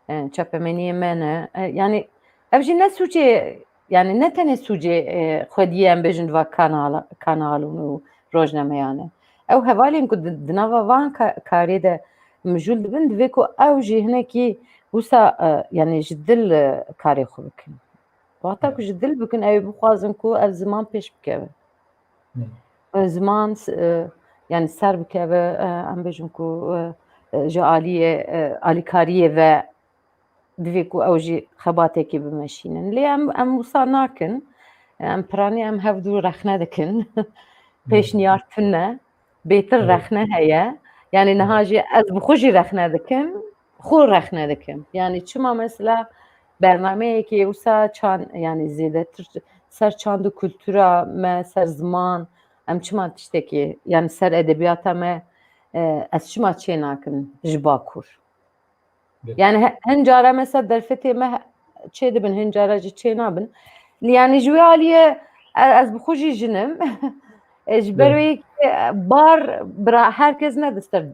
e, çapemeniyê me ne. E, yani ev jî ne sûcê, yani ne tenê sûcê, e, xwediyê em bêjin va kanal, kanalûn û rojnameyan e. Ew hevalên ku di, di nava van ka-, karê de mijûl dibin, divê ku ew jî hinekî wisa, e, yani ji dil, e, karê xwe bikin. Wexta ku ji dil bikin, ew ê bixwazin ku ev ziman pêş bikeve. Hı. Ev ziman, e, yani ser bikeve, e, em bêjin ku, e, e, ji aliyê, e, alîkariyê ve divê ku ew jî xebatekê bimeşînin. Lê em, em wisa nakin. Em piranî em hevdû rexne dikin. Pêşniyar tune. Bêtir Evet. rexne heye. Yani niha Evet. jî ez bi xwe jî rexne dikim. Xwe rexne dikim. Yani çima mesela bernameyekê wisa çand, yani zêdetir ser çand û kultura me, ser ziman, em çima tiştekî, yani ser edebiyata me, e, ez çima çê nakim ji Bakur? Belê. Yani he-, hin cara mesela derfetê me he-, çê dibin, hin cara jî çê nabin. Yani ji wê aliyê e-, ez bi xwe jî jin im. E, ji ber Belê. wê yekê, e, bar bira herkes ne di ser,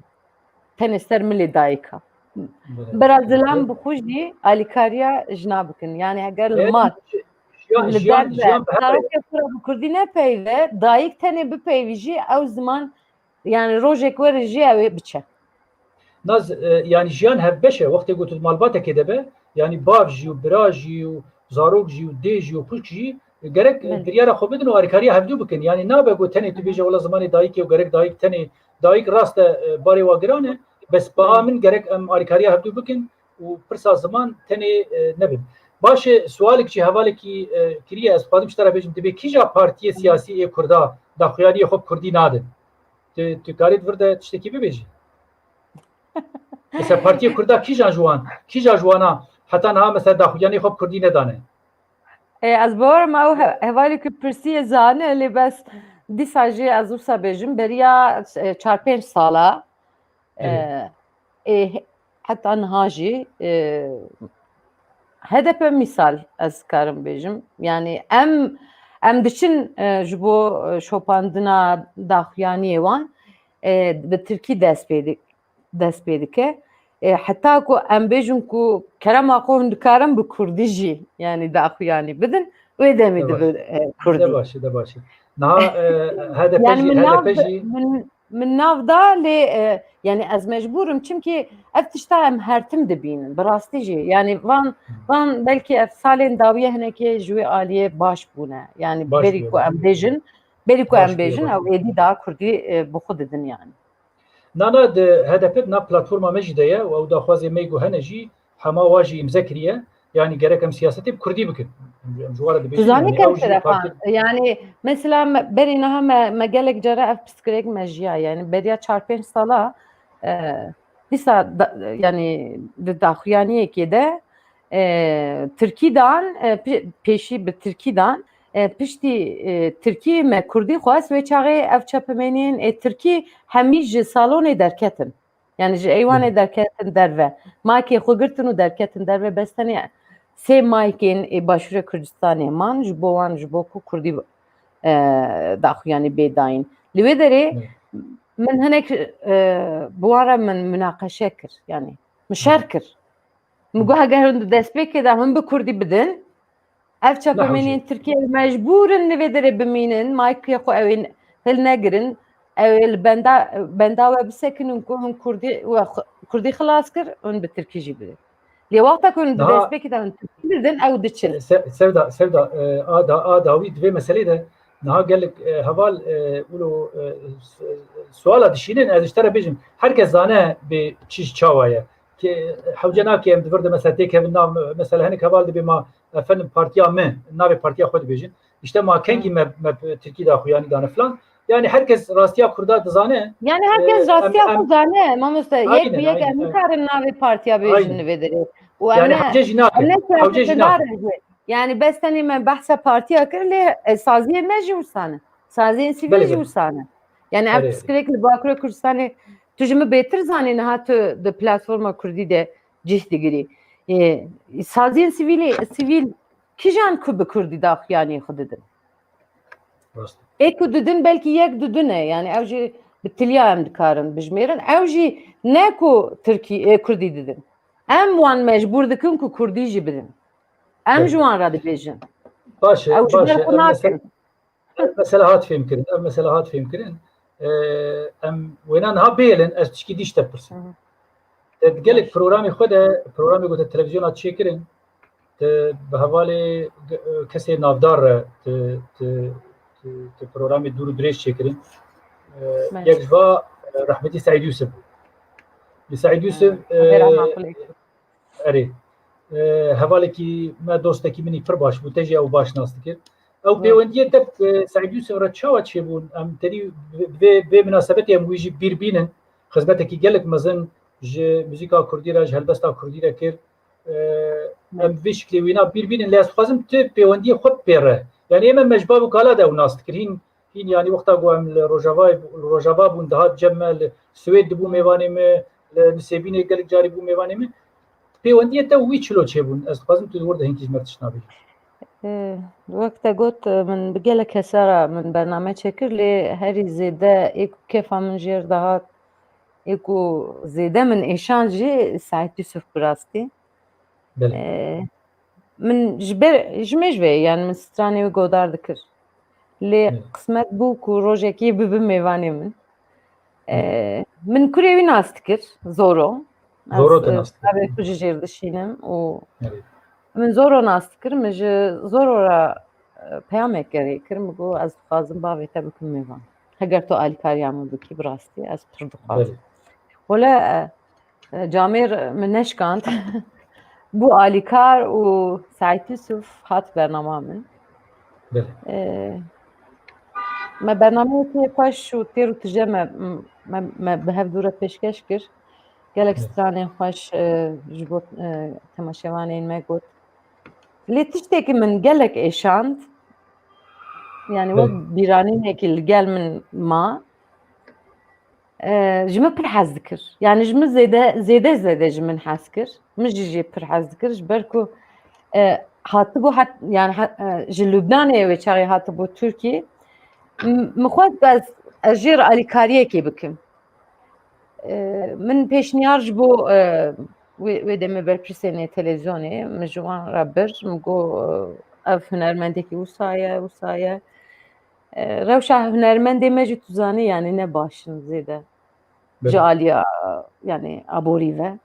tenê ser milê dayika. Belê. Bira zilam Belê. bi xwe jî alîkariya jina bikin. Yani heger li Belê. mat, Jiyan, li jiyan, ber de, jiyan bi hev re. zarokê xwe re bi kurdî nepeyve, dayik tenê bipeyvî jî ew ziman Yani rojek were jî ew ê biçe. Naz, e, yani jiyan hevbeş e. Wextê ku tu di malbatekê de be, yani bav jî û bira jî û zarok jî û dê jî û xwişk jî, e, gerek, e, Belê. biryara xwe bidin û alîkariya hevdû bikin. Yani nabe ku tenê tu Hı hı. bêje wela zimanê dayikê û gerek dayik tenê, dayik rast e, e, barê wa giran e, bes bi a Belê. min gerek em alîkariya hevdû bikin û pirsa ziman tenê, e, nebin. Baş e, sualek jî hevalekî e, kiriye, ez dixwazim ji te re bêjim, dibê kîja partiyê siyasî ê Kurda daxuyaniyê xwe bi Kurdî nadin? Tu, tu karî di vir de tiştekî bibêjî? Mesela partiyê Kurda kîjan ji wan, kîja ji wana heta niha mesela daxuyaniyê xwe bi Kurdî nedane? E, ez bawerim ew he- hevalê ku pirsiyê zane, lê bes dîsa jî ez wisa bêjim, beriya e, çar pênc sala e, ê, heta niha jî e, H D P misal ez karim bêjim. Yani em em diçin e, ji bo e, şopandina daxuyaniyê wan e, bi tirkî dest pê di- dest pê dike. E, heta ku em bêjin ku kerema xwe hûn dikarin bi kurdî jî yani daxuyanî bidin, wê demê De dibi baş. e, kurdî. De baş e, de baş e. Niha e, H D P Yani jî, min nav H D P jî min, min nav da lê e, yani ez mecbûr im, çimkî ev tişta em her tim dibînin bi rastî jî. Yani van van belkî ev salên dawiye hinekê ji wê aliyê baş bûne. Yani Baş berî bûye, ku baş em bêjin, berî ku Baş em bûye, bêjin baş ew êdî daha kurdî e, bi xwe didin yani. Nana di H D P di nav platforma me jî de ye û ew daxwazê me ku hene jî hema wa jî îmze kiriye. Yani gerek em siyasetê bi kurdî bikin. Em ji wan re dibêjin, Tu zanî yani kem ew jî Serafan, partî yani mesela me, berî niha me, me gelek cara ev pirsgirêk me jiya, yani beriya çar pênc sala e, dîsa da, yani di daxuyaniyekê de e, tirkî dan, e, pê- pêşî bi tirkî dan, e, piştî e, tirkî me kurdî xwest, wê çaxê ev çapemeniyên ê tirkî hemî ji salonê derketin. Yani ji eywanê derketin derve. Maykê xwe girtin û derketin derve, bes tenê sê maykên ê Başûrê Kurdistanê man ji bo wan, ji bo ku kurdî e, daxuyanî bê dayîn. Li wê derê min hinek e, bi wan re min munaqeşe kir. Yani min şer kir. Min got heger hûn di destpêkê de hûn bi kurdî bidin, ev çapemeniyên Tirkiyê mecbûr in li vê derê bimînin, maykê xwe ew ê hilnegirin, ew ê li benda, benda we bisekinin ku hûn kurdî, we xwe- kurdî xilas kir, hûn bi tirkî jî bidin. Lê wexta ku hûn di Niha- destpêkê de hûn tirkî didin, ew diçin. Se- Sevda, Sevda, e, a, da, a dawî di vê meselê de niha gelek e, heval e, wilo e, s- suala dişînin, ez ji te re bêjim. Herkes zane bê çi ji çawa ye. Ki hewce nake em di vir de mesela têkevin nav, mesela hinek heval dibê ma efendim partiya me, navê partiya xwe dibêjin. İşte ma kengî me, me tirkî daxuyanî dane filan. Yani herkes rastiya Kurda dizane. Yani herkes E, em- rastiya em- xwe zane, mamoste. Yek Aynen, bi yek em aynen. nikarin navê partiya bêjin Aynen. li vê derê. Û em Yani ne, hewce jî em nake. ne Hewce jî siyasetmedar nake. in jî. Yani bes tenê me behsa partiya kir lê e, saziyên me jî wisa ne. Saziyên sivîl Belê, jî belê. wisa ne. Yani ev Belê, belê. pirsgirêk li Bakurê Kurdistanê tu ji min bêtir zanî niha tu di platforma Kurdî de cih digirî. E, saziyên sivîlê, sivîl kijan ku bi Kurdî daxuyanî xwe didin? Rast. Ê ku didin belkî yek du du ne, yani ew jî bi tiliya em dikarin bijmêrin. Ew jî ne ku Tirkî, ê, Kurdî didin. Em wan mecbûr dikin ku Kurdî jî bidin. Em Belê. ji wan re dibêjin. Baş e, Ew ji baş ber e. xwe Ev nakin. mesele, ev mesele hat fêmkirin. Ev mesele hat fêmkirin. E, em wêna niha bêlin, ez tişkî dîş te pirsim. Hı hı. Te di gelek Baş. programê xwe de, programê ku te televizyona çêkirin, te bi hevalê ge- kesê navdar re te, te, te, te programê dûr û dirêj çêkirin. E, Belê. Yek ji va e, rehmetî Seîd Yûsif bû. Li Seîd Yûsif Hı. Xwedê rehma xwe lê. Erê. E, hevalekî me, dostekî min î pir baş bû, te jî ew baş nas dikir. Ew Hı. Pêwendiyê te bi Seîd Yûsif re çawa çêbûn? Em tenî vê, vê, vê minasebetê em wî jî bîr bînin. Xizmetekî gelek mezin ji muzîka kurdî re, ji helbesta kurdî re kir. E, em vê şiklê wîna bîr bînin, lê ez dixwazim tu pêwendiyê xwe bi pê re. Yani ê me, me ji bav û kala de ew nas dikir. Hîn Hîn, yanî wexta ku em li Rojava, li Rojava bûn, dihat cem me, li Swêd dibû mêvanê me, li Nisêbînê gelek carî bû mêvanê me. Pêwendiyê te û wî çilo çêbûn? Ez dixwazim tu di wir de hinkî ji me tiştna bêjî. Ee, wek te got, min bi gelek kesa re min bername çêkir, lê herî zêde ê ku kêfa min jêr dihat, ê ku zêde min êşan jî Seîd Yûsif bi rastî. Belê. Ee, min ji ber, ji me ji vê, yani min stranê wî godar dikir. Lê Evet. qismet bû ku rojekê bibe mêvanê min. Ee, min kurê wî nas dikir, Zoro. Ez, Zoro te e, nas dikir. Bavê xwe ji jêr dişînim û Evet. min Zoro nas dikir, min ji Zoro re, e, peyamek gerê kir, min got, "Ez dixwazim bavê te bikim mêvan. Heger tu alîkariya min bikî, bi rastî ez pir dixwazim." Belê. Wele, e, e, camêr min neşkand. bû alîkar û Seîd Yusuf hat bernama min. Belê. Ee, me bernameyekê xweş û têr û tije me, me, me bi hev dû re pêşkeş kir. Gelek stranên xweş, e, ji bo, e, temaşevanên me got. Lê tiştekî min gelek êşand. Yani wek bîranînekî li gel min ma. E, ji min pir hez dikir. Yani ji min zêde, zêde zêde ji min hez kir. Min jî jê pir hez dikir. Ji ber ku, e, hatibû hat, yani ha, e, ji Lubnanê wê çaxê hatibû Tirkiyê. M-, min xwest ez, ez jê re alîkariyekê bikim. E, min pêşniyar ji bo, e, wê, wê demê berpirsên ê televîzyonê, min ji wan re bir, min got, e, ev hunermendekî wisa ye, wisa ye. E, rewşa hunermendê me jî tu zanî, yani ne baş in zêde. Belê. Ji aliya, yani aborî ve.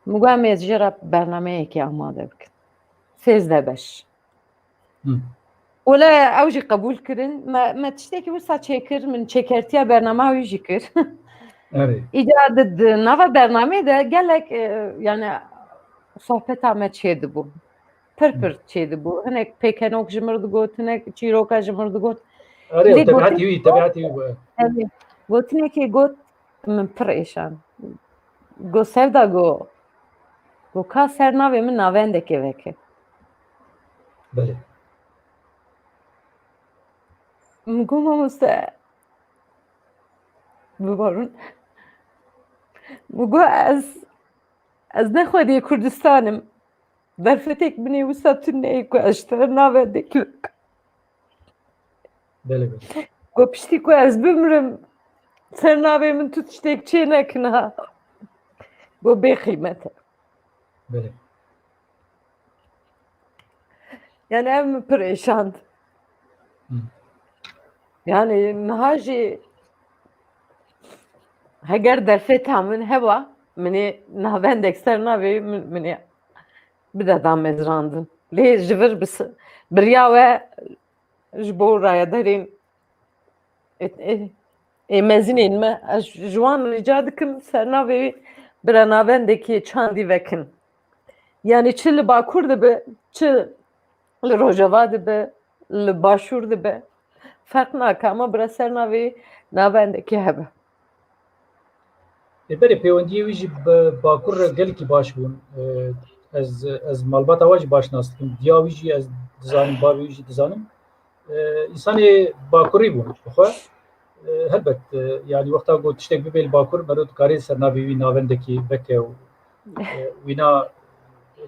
Min got, em ê jê re bernameyekê amade bikin. Sêzdeh beş. Hı. Wele ew jî qebûl kirin. Me, me tiştekî wisa çêkir, min çêkertiya bernama wî jî kir. Erê. Îca di, di nava bernamê de gelek, e, yani sohbeta me çêdibû. Pir pir çêdibû. Hinek pêkenok ji mir digot, hinek çîroka ji mir digot. Erê, Lê tebiatî gotin- wî, tebiatî wî bû. Erê. Gotinekê got, min pir êşan. Got, Sevda, got, got, ka ser navê min navendekê veke. Belê. Min got, mamoste, bibarin. Min got, ez, ez ne xwediyê Kurdistan im. Derfetek min ê wisa tune ye ku ez ji te re navendekê vekim. Belê, belê. Got, piştî ku ez bimrim, ser navê min tu tiştek çê nekin ha. Got, bê qîmet e. Belê. Yani ev min pir êşand. Hı. Yani niha jî heger derfeta min heba, min ê navendek ser navê min, min ê bide damezrandin. Lê ji vir bis-, biriya we ji bo rayedarên ê, ê, ê mezinên me, ez ji wan rica dikim ser navê wî bira navendekî çandî vekin. Yani çi li Bakur dibe, çi li Rojava dibe, li Başûr dibe, ferq nake, ama bira ser navê wî navendekî hebe. Ê, belê, peywendiyê wî jî bi Bakur re gelekî baş bûn. Ê, ez, ez malbata we jî baş nas dikim. Diya wî jî ez dizanim, bavê wî jî dizanim. Ê, însanê Bakurî bûn bi xwe. Ê, helbet, ê, yani wexta ku tiştek bibê li Bakur, mero dikarê ser navê wî navendekî veke û, ê, wîna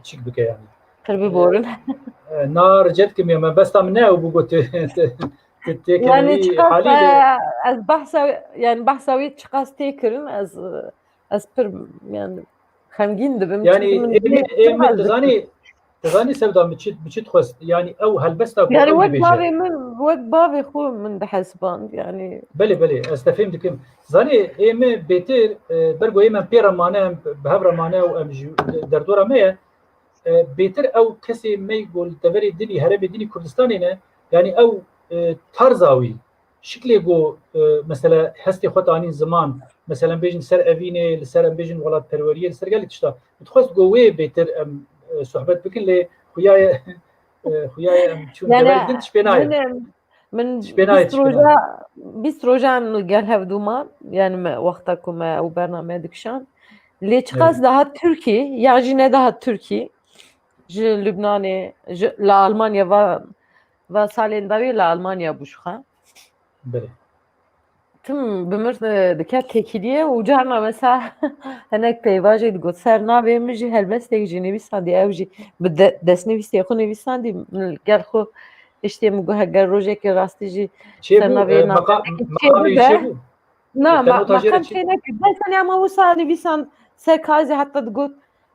çîk bike yani. Pir biborin. Ê, na rica dikim ya, mebesta min ne ew bû ku tu, tu, tu têkevî Yani çiqas halî de. e, ez behsa, yani behsa wî çiqas tê kirin, ez, ez pir yani xemgîn dibim. Yani Çünkü min ê min, dibê ê pir min, hez tu dikim. zanî, tu zanî Sevda, min çi, min çi dixwest. Yani ew helbesta ku Yani ew wek dibêje. Bavê min, wek bavê xwe min dihesiband yani. Belê, belê, ez te fêm dikim. Zanî, ê me bêtir, e, ber ku ê me pê re mane, em bi hev re mane û em ji derdora me ye. E, bêtir ew kesê me ku li deverê dinî, herêmê dinî Kurdistanê ne, yani ew, e, tarza wî, şiklê ku, e, mesela hestê xwe tanîn ziman, mesela em bêjin ser evînê, li ser em bêjin welatperweriyê, li ser gelek tişta. Min dixwest ku wê bêtir em, e, sohbet bikin, lê xuya ye, e, xuya ye em çûn Yani deverê din tişt pê nayê. min, min Tişt pê nayê, bîst tişt pê nayê. roja, bîst roja em li gel hev dû man, yani me wexta ku me ew bername dikişand. Lê çiqas Evet. dihat Tirkî, ya jî ne dihat Tirkî, ji Lubnanê, ji, li Almanya va, va salên dawî li Almanya bû ji xwe. Belê. Tim bi mir, e, dike têkiliyê û carna mesela hinek peyva jî digot, ser navê min jî helbestek jî nivîsandî, ew jî bi de-, destnivîsê xwe nivîsandî, min li gel xwe işte min got, heger rojekê rastî jî ser navê e, navendekî çê bibe. Na, te ma-, nota jê re maqam çi? Çê nekir. Destane ama wisa nivîsand ser kazê heta digot,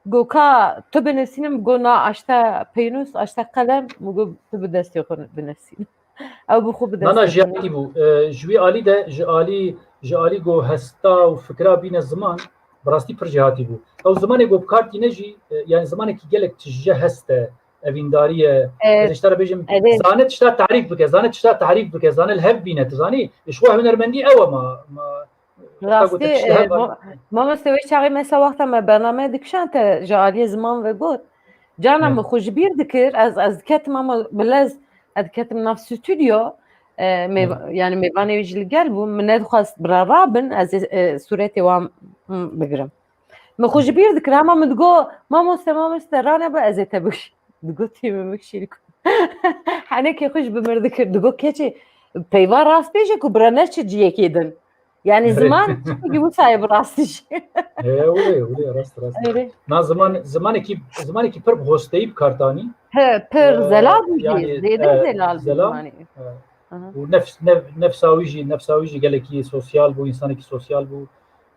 goka tu binivîsînim, go na aşta peynûs, aşta qelem, min got tu bi destê xwe binivîsîn. Ew bi xwe bi destê xwe. Nana, ji hatî bû. E, ji wî alî de, ji alî, ji alî ku hesta û fikra bîne ziman, bi rastî pir ji hatî bû. Ew zimanê ku bi kar tîne jî, e, yani zimanekî gelek tije hest e, evîndarî ye. Evet. Ez ê ji te re bêjim, evet. Zane tişta tarîf bike, zane tişta tarîf bike, zane li hev bîne, tu zanî? Ji xwe hunermendî ew e ma, ma, Rastî, e, ma-, mamoste, wê çaxê mesela wexta me bername dikişan te ji aliyê ziman ve got. Cana min xwe ji bîr dikir, ez, ez diketim ama bilez, ez diketim nav stüdyo, e, mêv-, yani mêvanê wî jî li gel bû, min nedixwest bira rabin, ez ê, e, sûretê wan, hı, bigirim. Min xwe ji bîr dikir, hema min digo, mamoste, mamoste, rane be, ez ê te bikişînim. Digo, tê min bikişînî ku. Henekê xwe ji bi mir dikir. Digo, keçê, peyva rast bêje ku bira neçe ciyekê din. Yani ziman çi wisa ye bi rastî jî. He, wê, wê, rast, rast. Na ziman, zimanekî, zimanekî pir bi hosteyî bi kar tanî. He, pir zelal bû jî, zêde zelal bû zimanê. Û nefs-, nef-, nefsa wî jî, nefsa wî jî gelekî sosyal bû, însanekî sosyal bû.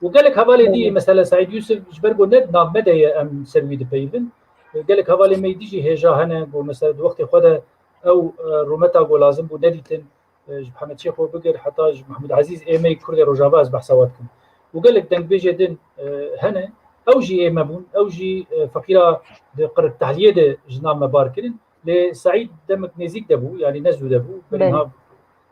Û gelek hevalê dî, mesela Seîd Yûsif, ji ber ku ne di nav me de ye, em ser wî dipeyivin. Gelek hevalê me dî jî hêja hene, ku mesela di wextê xwe de ew, e, rûmeta ku lazim bû nedîtin, e, ji Mihemed Şêxo bigir, heta ji Mehmûd Ezîz ê me kurdê Rojava ez behsa we dikim. Û gelek dengbêjê din, e, hene, ew jî ê me bûn, ew jî, e, feqîra di qirtehliyê de ji nav me bar kirin. Lê Seîd demek nêzîk de bû, yanî ne zû de bû, berî niha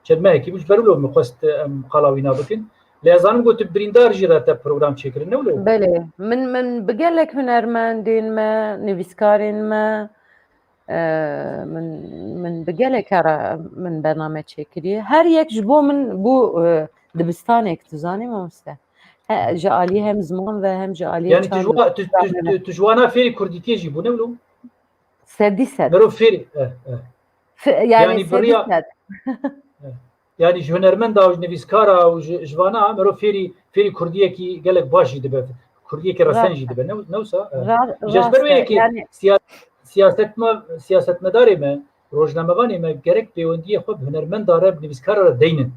çend mehekî bû, ji ber wilo min xwest em qala wîna bikin. Lê ez zanim ku tu birîndar jî re te program çêkirin, ne wilo? Belê, min, min bi gelek hunermendên me, nivîskarên me, e, min, min bi gelek re min bername çêkiriye. Her yek ji bo min bû, e, dibistanek, tu zanî mamoste. He, ji alî hem ziman ve hem ji alî Yani tu ji çand ve wa-, tu, tu, tu, tu ji wana fêrî kurdîtiyê jî bû, ne wilo? Sedî sed. Mero fêrî, eh, eh. Fe-, yani Yani sedî biriya-, sed. Eh. Yani ji hunermenda û ji nivîskara û ji, ji vana mero fêrî, fêrî kurdiyekî gelek baş jî dibe. Kurdiyekî resen Rast. jî dibe. Ne, ne wisa? Eh. Ra-, Ji ber rast wê e. yekê Yani siya-, siyasetme-, siyasetmedarê me, rojnamevanê me gerek pêwendiyê xwe bi hunermenda re, bi nivîskara re deynin.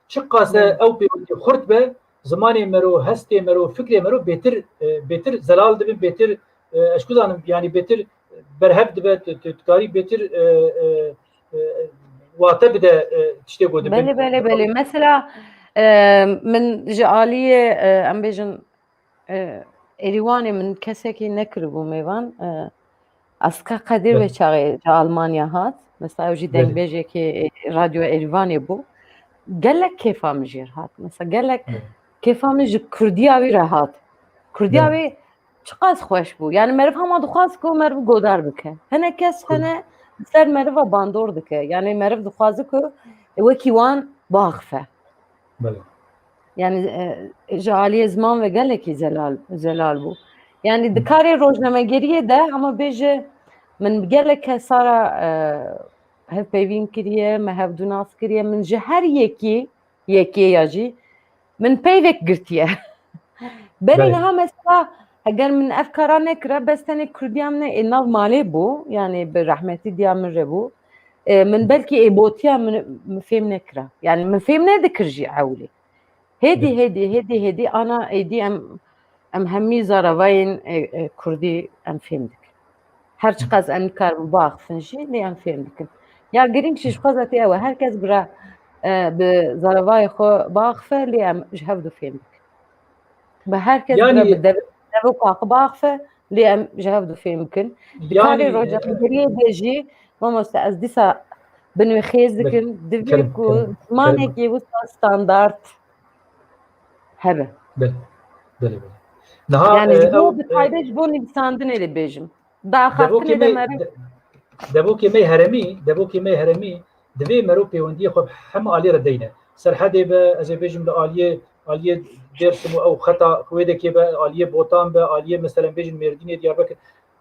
Çiqas e Evet. ew pêwendî xurt be, zimanê mero, hestê mero, fikrê mero bêtir, e, bêtir zelal dibin, bêtir, e, ez ku zanim, yani bêtir berhev dibe, tu, tu dikarî bêtir, e, e, e, wate bide, e, tiştê ku dibin. Belê, belê, belê. Mesela, e, min ji aliyê, e, em bêjin, e, Êrîwanê min kesekî nekiribû mêvan. E, Aska Qedîr Belê. Wê çaxê ji Almanya hat. Mesela ew jî Belê. dengbêjekê, e, Radyo Êrîvanê bû. Gelek kêfa min jê re hat. Mesela gelek Belê. kêfa min ji kurdiya wî re hat. Kurdiya Belê. wî çiqas xweş bû. Yani meriv hema dixwaz ku meriv godar bike. Hinek kes Kur- hene ser meriva bandor dike. Yani meriv dixwaze ku wekî wan biaxife. Belê. Yani, e, ji aliyê ziman ve gelekî zelal, zelal bû. Yani di karê rojnamegeriyê de, ama bêje min bi gelek kesa re, e, hevpeyvîn kiriye, me hevdû nas kiriye, min ji her yekî, yekê ya jî, min peyvek girtiye. Berê Belê. niha mesela, heger min ev kara nekira, bes tenê kurdiya min ê nav malê bû, yani bi rehmetî diya min re bû. E, min belkî ê botiya min, min fêm nekira. Yani min fêm nedikir jî ewlê. Hêdî, Belê. hêdî, hêdî, hêdî, ana êdî em, em hemî zaravayên, e, e, kurdî em fêm dikin. Her çiqas em nikarin biaxifin jî, lê em fêm dikin. Ya girîng jî ji xwe zatî ew e. Her kes bira, e, bi zaravayê xwe biaxife, lê em ji hev du fêm dikin. Bi her kes Yani bira bi dev-, devoka xwe biaxife, lê em ji hev du fêm bikin. Di Yani, karê e, rojnamegeriyê de jî, mamoste, ez dîsa bi nû xêz Belê. dikim, divê Kerem, ku kerem, zimanekî kerem. wisa standart hebe. Belê. Belê, belê. Niha, Yani e, ji bo ew, bi e, taybet ji bo nivîsandinê lê bêjim. Daxaftinê Devokê de me, meriv de-, devokê me heremî, devokê me heremî, divê mero pêwendiyê xwe bi hemû alî re deyne. Serhedê be, ez ê bêjim li aliyê, aliyê Dêrsim û ew xeta Xwêdekê be, aliyê Botan be, aliyê, meselen, bêjin Mêrdînê, Diyarbekir.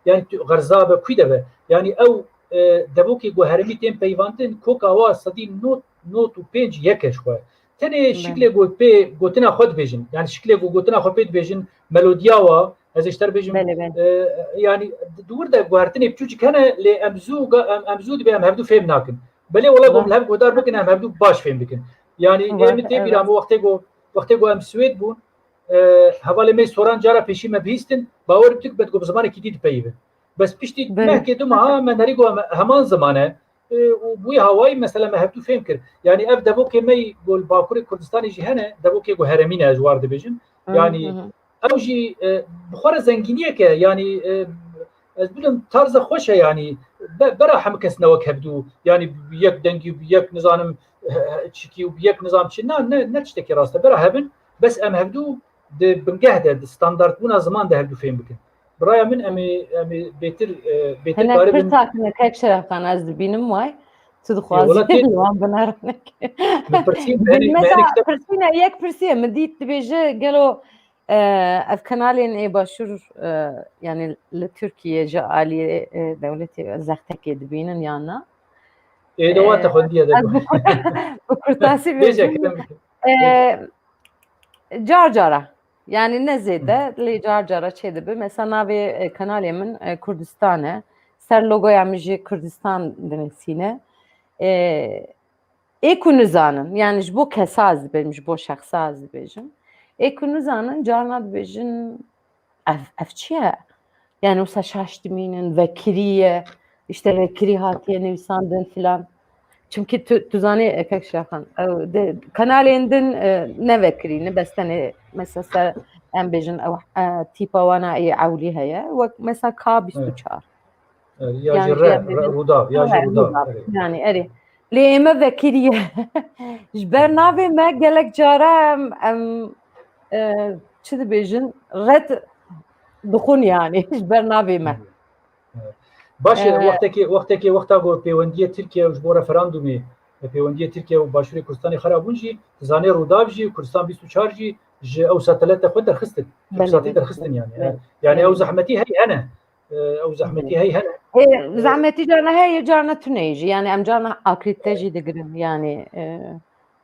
Yani tu, Xerza be, kû de be. Yani ew, e, devokê ku heremî tên peyvandin, koka wa sedî nod, nod û pênc yek e ji xwe. Tenê Belê. şiklê ku pê gotina xwe dibêjin. Yani şiklê ku gotina xwe pê dibêjin, melodiya wa, ez ê ji te re bêjim, Belê, belê. e, yani di wir de guhertinê piçûçik hene, lê em zû ga-, em, em zû dibe em hevdu fêm nakin. Belê wela ku em Rast. li hev guhdar bikin, em hevdu baş fêm bikin. Yani ê Rast, min tê bîra evet. min wextê ku, wextê ku em Swêd bûn, e, hevalê me Soran cara pêşî me bihîstin, bawer bidik, me digot bi zimanekî dî dipeyivin. Bes piştî Belê. mehkê du meha me nerî got em heman ziman e, e, û bi wî hawayî mesela me hevdu fêm kir. Yani ev devokê me ku li Bakurê Kurdistanê jî hene, devokê ku heremî ne, ez war dibêjim. Hı, Yani hı hı. ew jî, e, bi xwe re zengîniyek e. Yani, e, ez bidim tarza xweş e yani. Be-, bera hemû kes ne wek hevdu. Yani yek dengî, yek nizanim, e, e, çikî û yek nizam çi. Na, ne, ne tiştekî rast e. Bera hebin, Bes em hevdû di bingeh de, di standartbûna ziman de hevdû fêm bikin. Bi raya min em ê, em ê bêtir, e, bêtir Hinek karibin. Pirs hatine kek Şerefxan, ez dibînim way. Tu dixwazî Ê, wela tê- wan binarinek. Min pirsî, Mesela, pirsîne, yek pirsî ye, min dît dibêje, gelo, e, ev kanalên ê başûr, e, yani li Tirkiye ji aliyê, e, dewletê zextekê dibînin yan na? Ê, de wate Ee, xwendiye de ez got. bi kurta-, bi kurtasî Bêje bêjim. Kerem. Ee, car cara. Yani ne zêde, lê car cara çêdibe. Mesela navê, e, kanalê min, e, Kurdistan e. Ser logoya min jî Kurdistan dinivîsîne. Ee, ê ku nizanin, yani ji bo kesa ez dibêjim, ji bo şexsa ez dibêjim. Ê ku nizanin, carna dibêjin, ev, ev çi ye? Yani wisa şaş dimînin, vekirî ye, işte vekirî hatiye nivîsandin filan. Çimkî tu, tu zanî, e, kek Şaxan, ew de, kanalên din, e, ne vekirî ne, bes tenê, mesela ser, em bêjin, ew, e, tîpa wana ê ewlî heye, wek mesela K bîst û çar. Evet. Evet, ya Yan jî jî re, em re, bêjin, Rûdaw, ya jî evet, Rûdaw, Rûdaw. Evet. Yani erê. Lê ême vekirî ye. Ji ber navê me gelek cara em, em, e, çi dibêjin, red dixwin yani. Ji ber navê me. Evet. Baş e, Ee, wextekê, wextekê wexta ku pêwendiyê Tirkiye û ji bo referandumê, e, pêwendiyê Tirkiye û Başûrê Kurdistanê xera bûn jî, tu zanê Rûdaw jî, Kurdistan bîst û çar jî, ji ew satelete xwe derxistin. Ji Belê, ew satê belê, derxistin belê, yani. belê, Yani belê. Ew zehmetî hey hene. E, ew zehmetî Belê. hey hene. Ê, E, zehmetî carna heye, carna tune jî. Yani em carna akrîte jî digirin. Yani, e,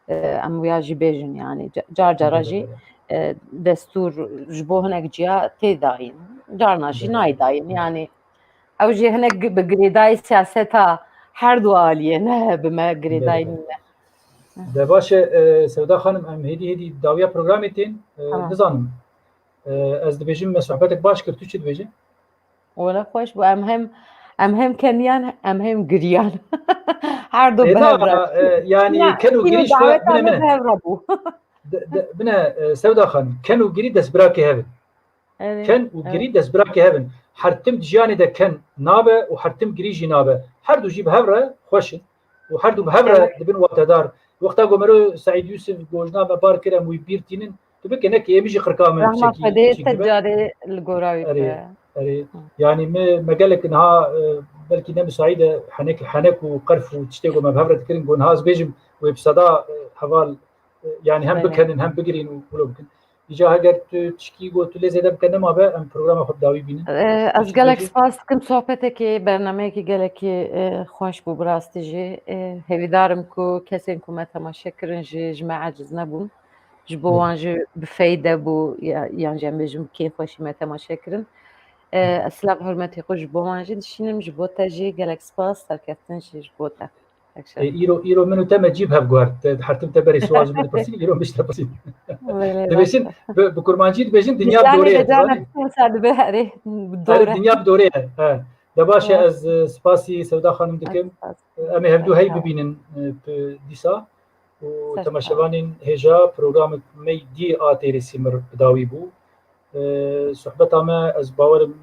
e, em wiya jî bêjin yani. Ca-, car cara Belê, jî, belê. e, destûr ji bo hinek ciya tê dayîn. Carna jî Belê. nayê dayîn. Belê. Yani ew jî hinek gi-, bi girêdayî siyaseta her du aliyê ne bi me girêdayî Belê. nîne. De baş e, e, Sevda Xanim, em hêdî hêdî dawiya programê tên, e, Tamam. nizanim. E, ez dibêjim me sohbetek baş kir, tu çi dibêjî? Wele xweş bû. Em hem, em hem keniyan, em hem giriyan. Her du Ê, bi na, hev re. e, yani Na, ken û îro girî ji xwe daweta bine me mine. bi hev re bû. De, de, bine, e, Sevda Xanim, ken û girî destbirakê hev in. Evet, Ken û evet. girî destbirakê hev in. Her tim di jiyanê de ken nabe û her tim girî jî nabe. Her du jî bi hev re xweş in. Û her du bi hev re Evet. dibin watedar. Wexta ku mero Seîd Yûsif gojna me bar kir, em wî bîr tînin. Tu bike, ne ki êmî jî qirka me Rahma çekî, Xwedê çekî te be. carê li gora wî Erê, bike. erê. Hı. Yani me, me gelek niha, e, belkî ne misaîd e, henek, henek û qerf û tiştê ku me bi hev re dikirin, ku niha ez bêjim wê bi seda, e, heval, e, yani hem Belê. bikenin, hem bigirîn û wilo bikin. Îca heger tu tişkî got tu lê zêde bike nema be, em programa xwe bi dawî bînin. E, ez Tişkî gelek bêjî? spas dikim, sohbetekê, bernameyekî gelekî, e, xweş bû bi rastî jî. E, hêvîdar im ku kesên ku me temaşe kirin jî ji me eciz nebûn. Ji bo Belê. wan jî bi feyde bû, ya-, yan jî em bêjin bi kêfxweşî me temaşe kirin. E, Belê. ez silav hurmetê xwe ji bo wan jî dişînim, ji bo te jî gelek spas, serkeftin jî ji bo te. Pek şer. E, îro, îro min û te me cî bi hev guhert. Te, her tim te berê sual ji min dipirsî, îro min ji te pirsî. Belê, Dibêjin, rast e. bi, bi kurmancî dibêjin, dinya bi Dilanê dorê ye, de carna dibêjin. Pirsên ser dibe, erê, bi Erê, dor e. dinya bi dorê ye. He. De baş e, Evet. ez, e, spasî Sevda Xanim dikim. Ez spas. E, em ê hevdû hey Sağ ol. bibînin, e, bi dîsa. Û Ser sağ ol. temaşevanên hêja programek me dî a têrê sîmir bi dawî bû. E, sohbeta me, ez bawerim,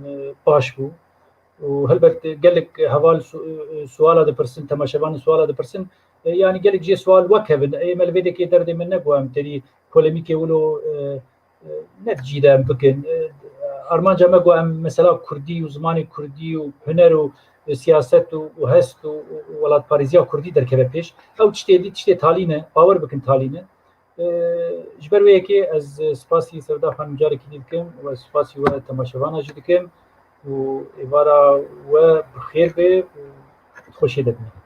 e, baş bû. Û helbet gelek heval su-, e, suala dipirsin, temaşevanên suala dipirsin. E, yani gelek jê sual wek hev in. Ê me li vê dekê derdê me nebû em têrî polemîkê wilo, e, e, ne di cî de em bikin. E, armanca me ku em mesela kurdî û zimanê kurdî û huner û, e, siyaset û, û hest û, û welatparêziya kurdî derkeve pêş. Ew tiştê dî, tiştê talî ne, bawer bikin talî ne. E, ji ber wê yekê ez spasî Sevda Xanim carekî dî dikim û ez spasî we temaşevana jî dikim û êvara we bi xêr be û xweşiyê de bimînin.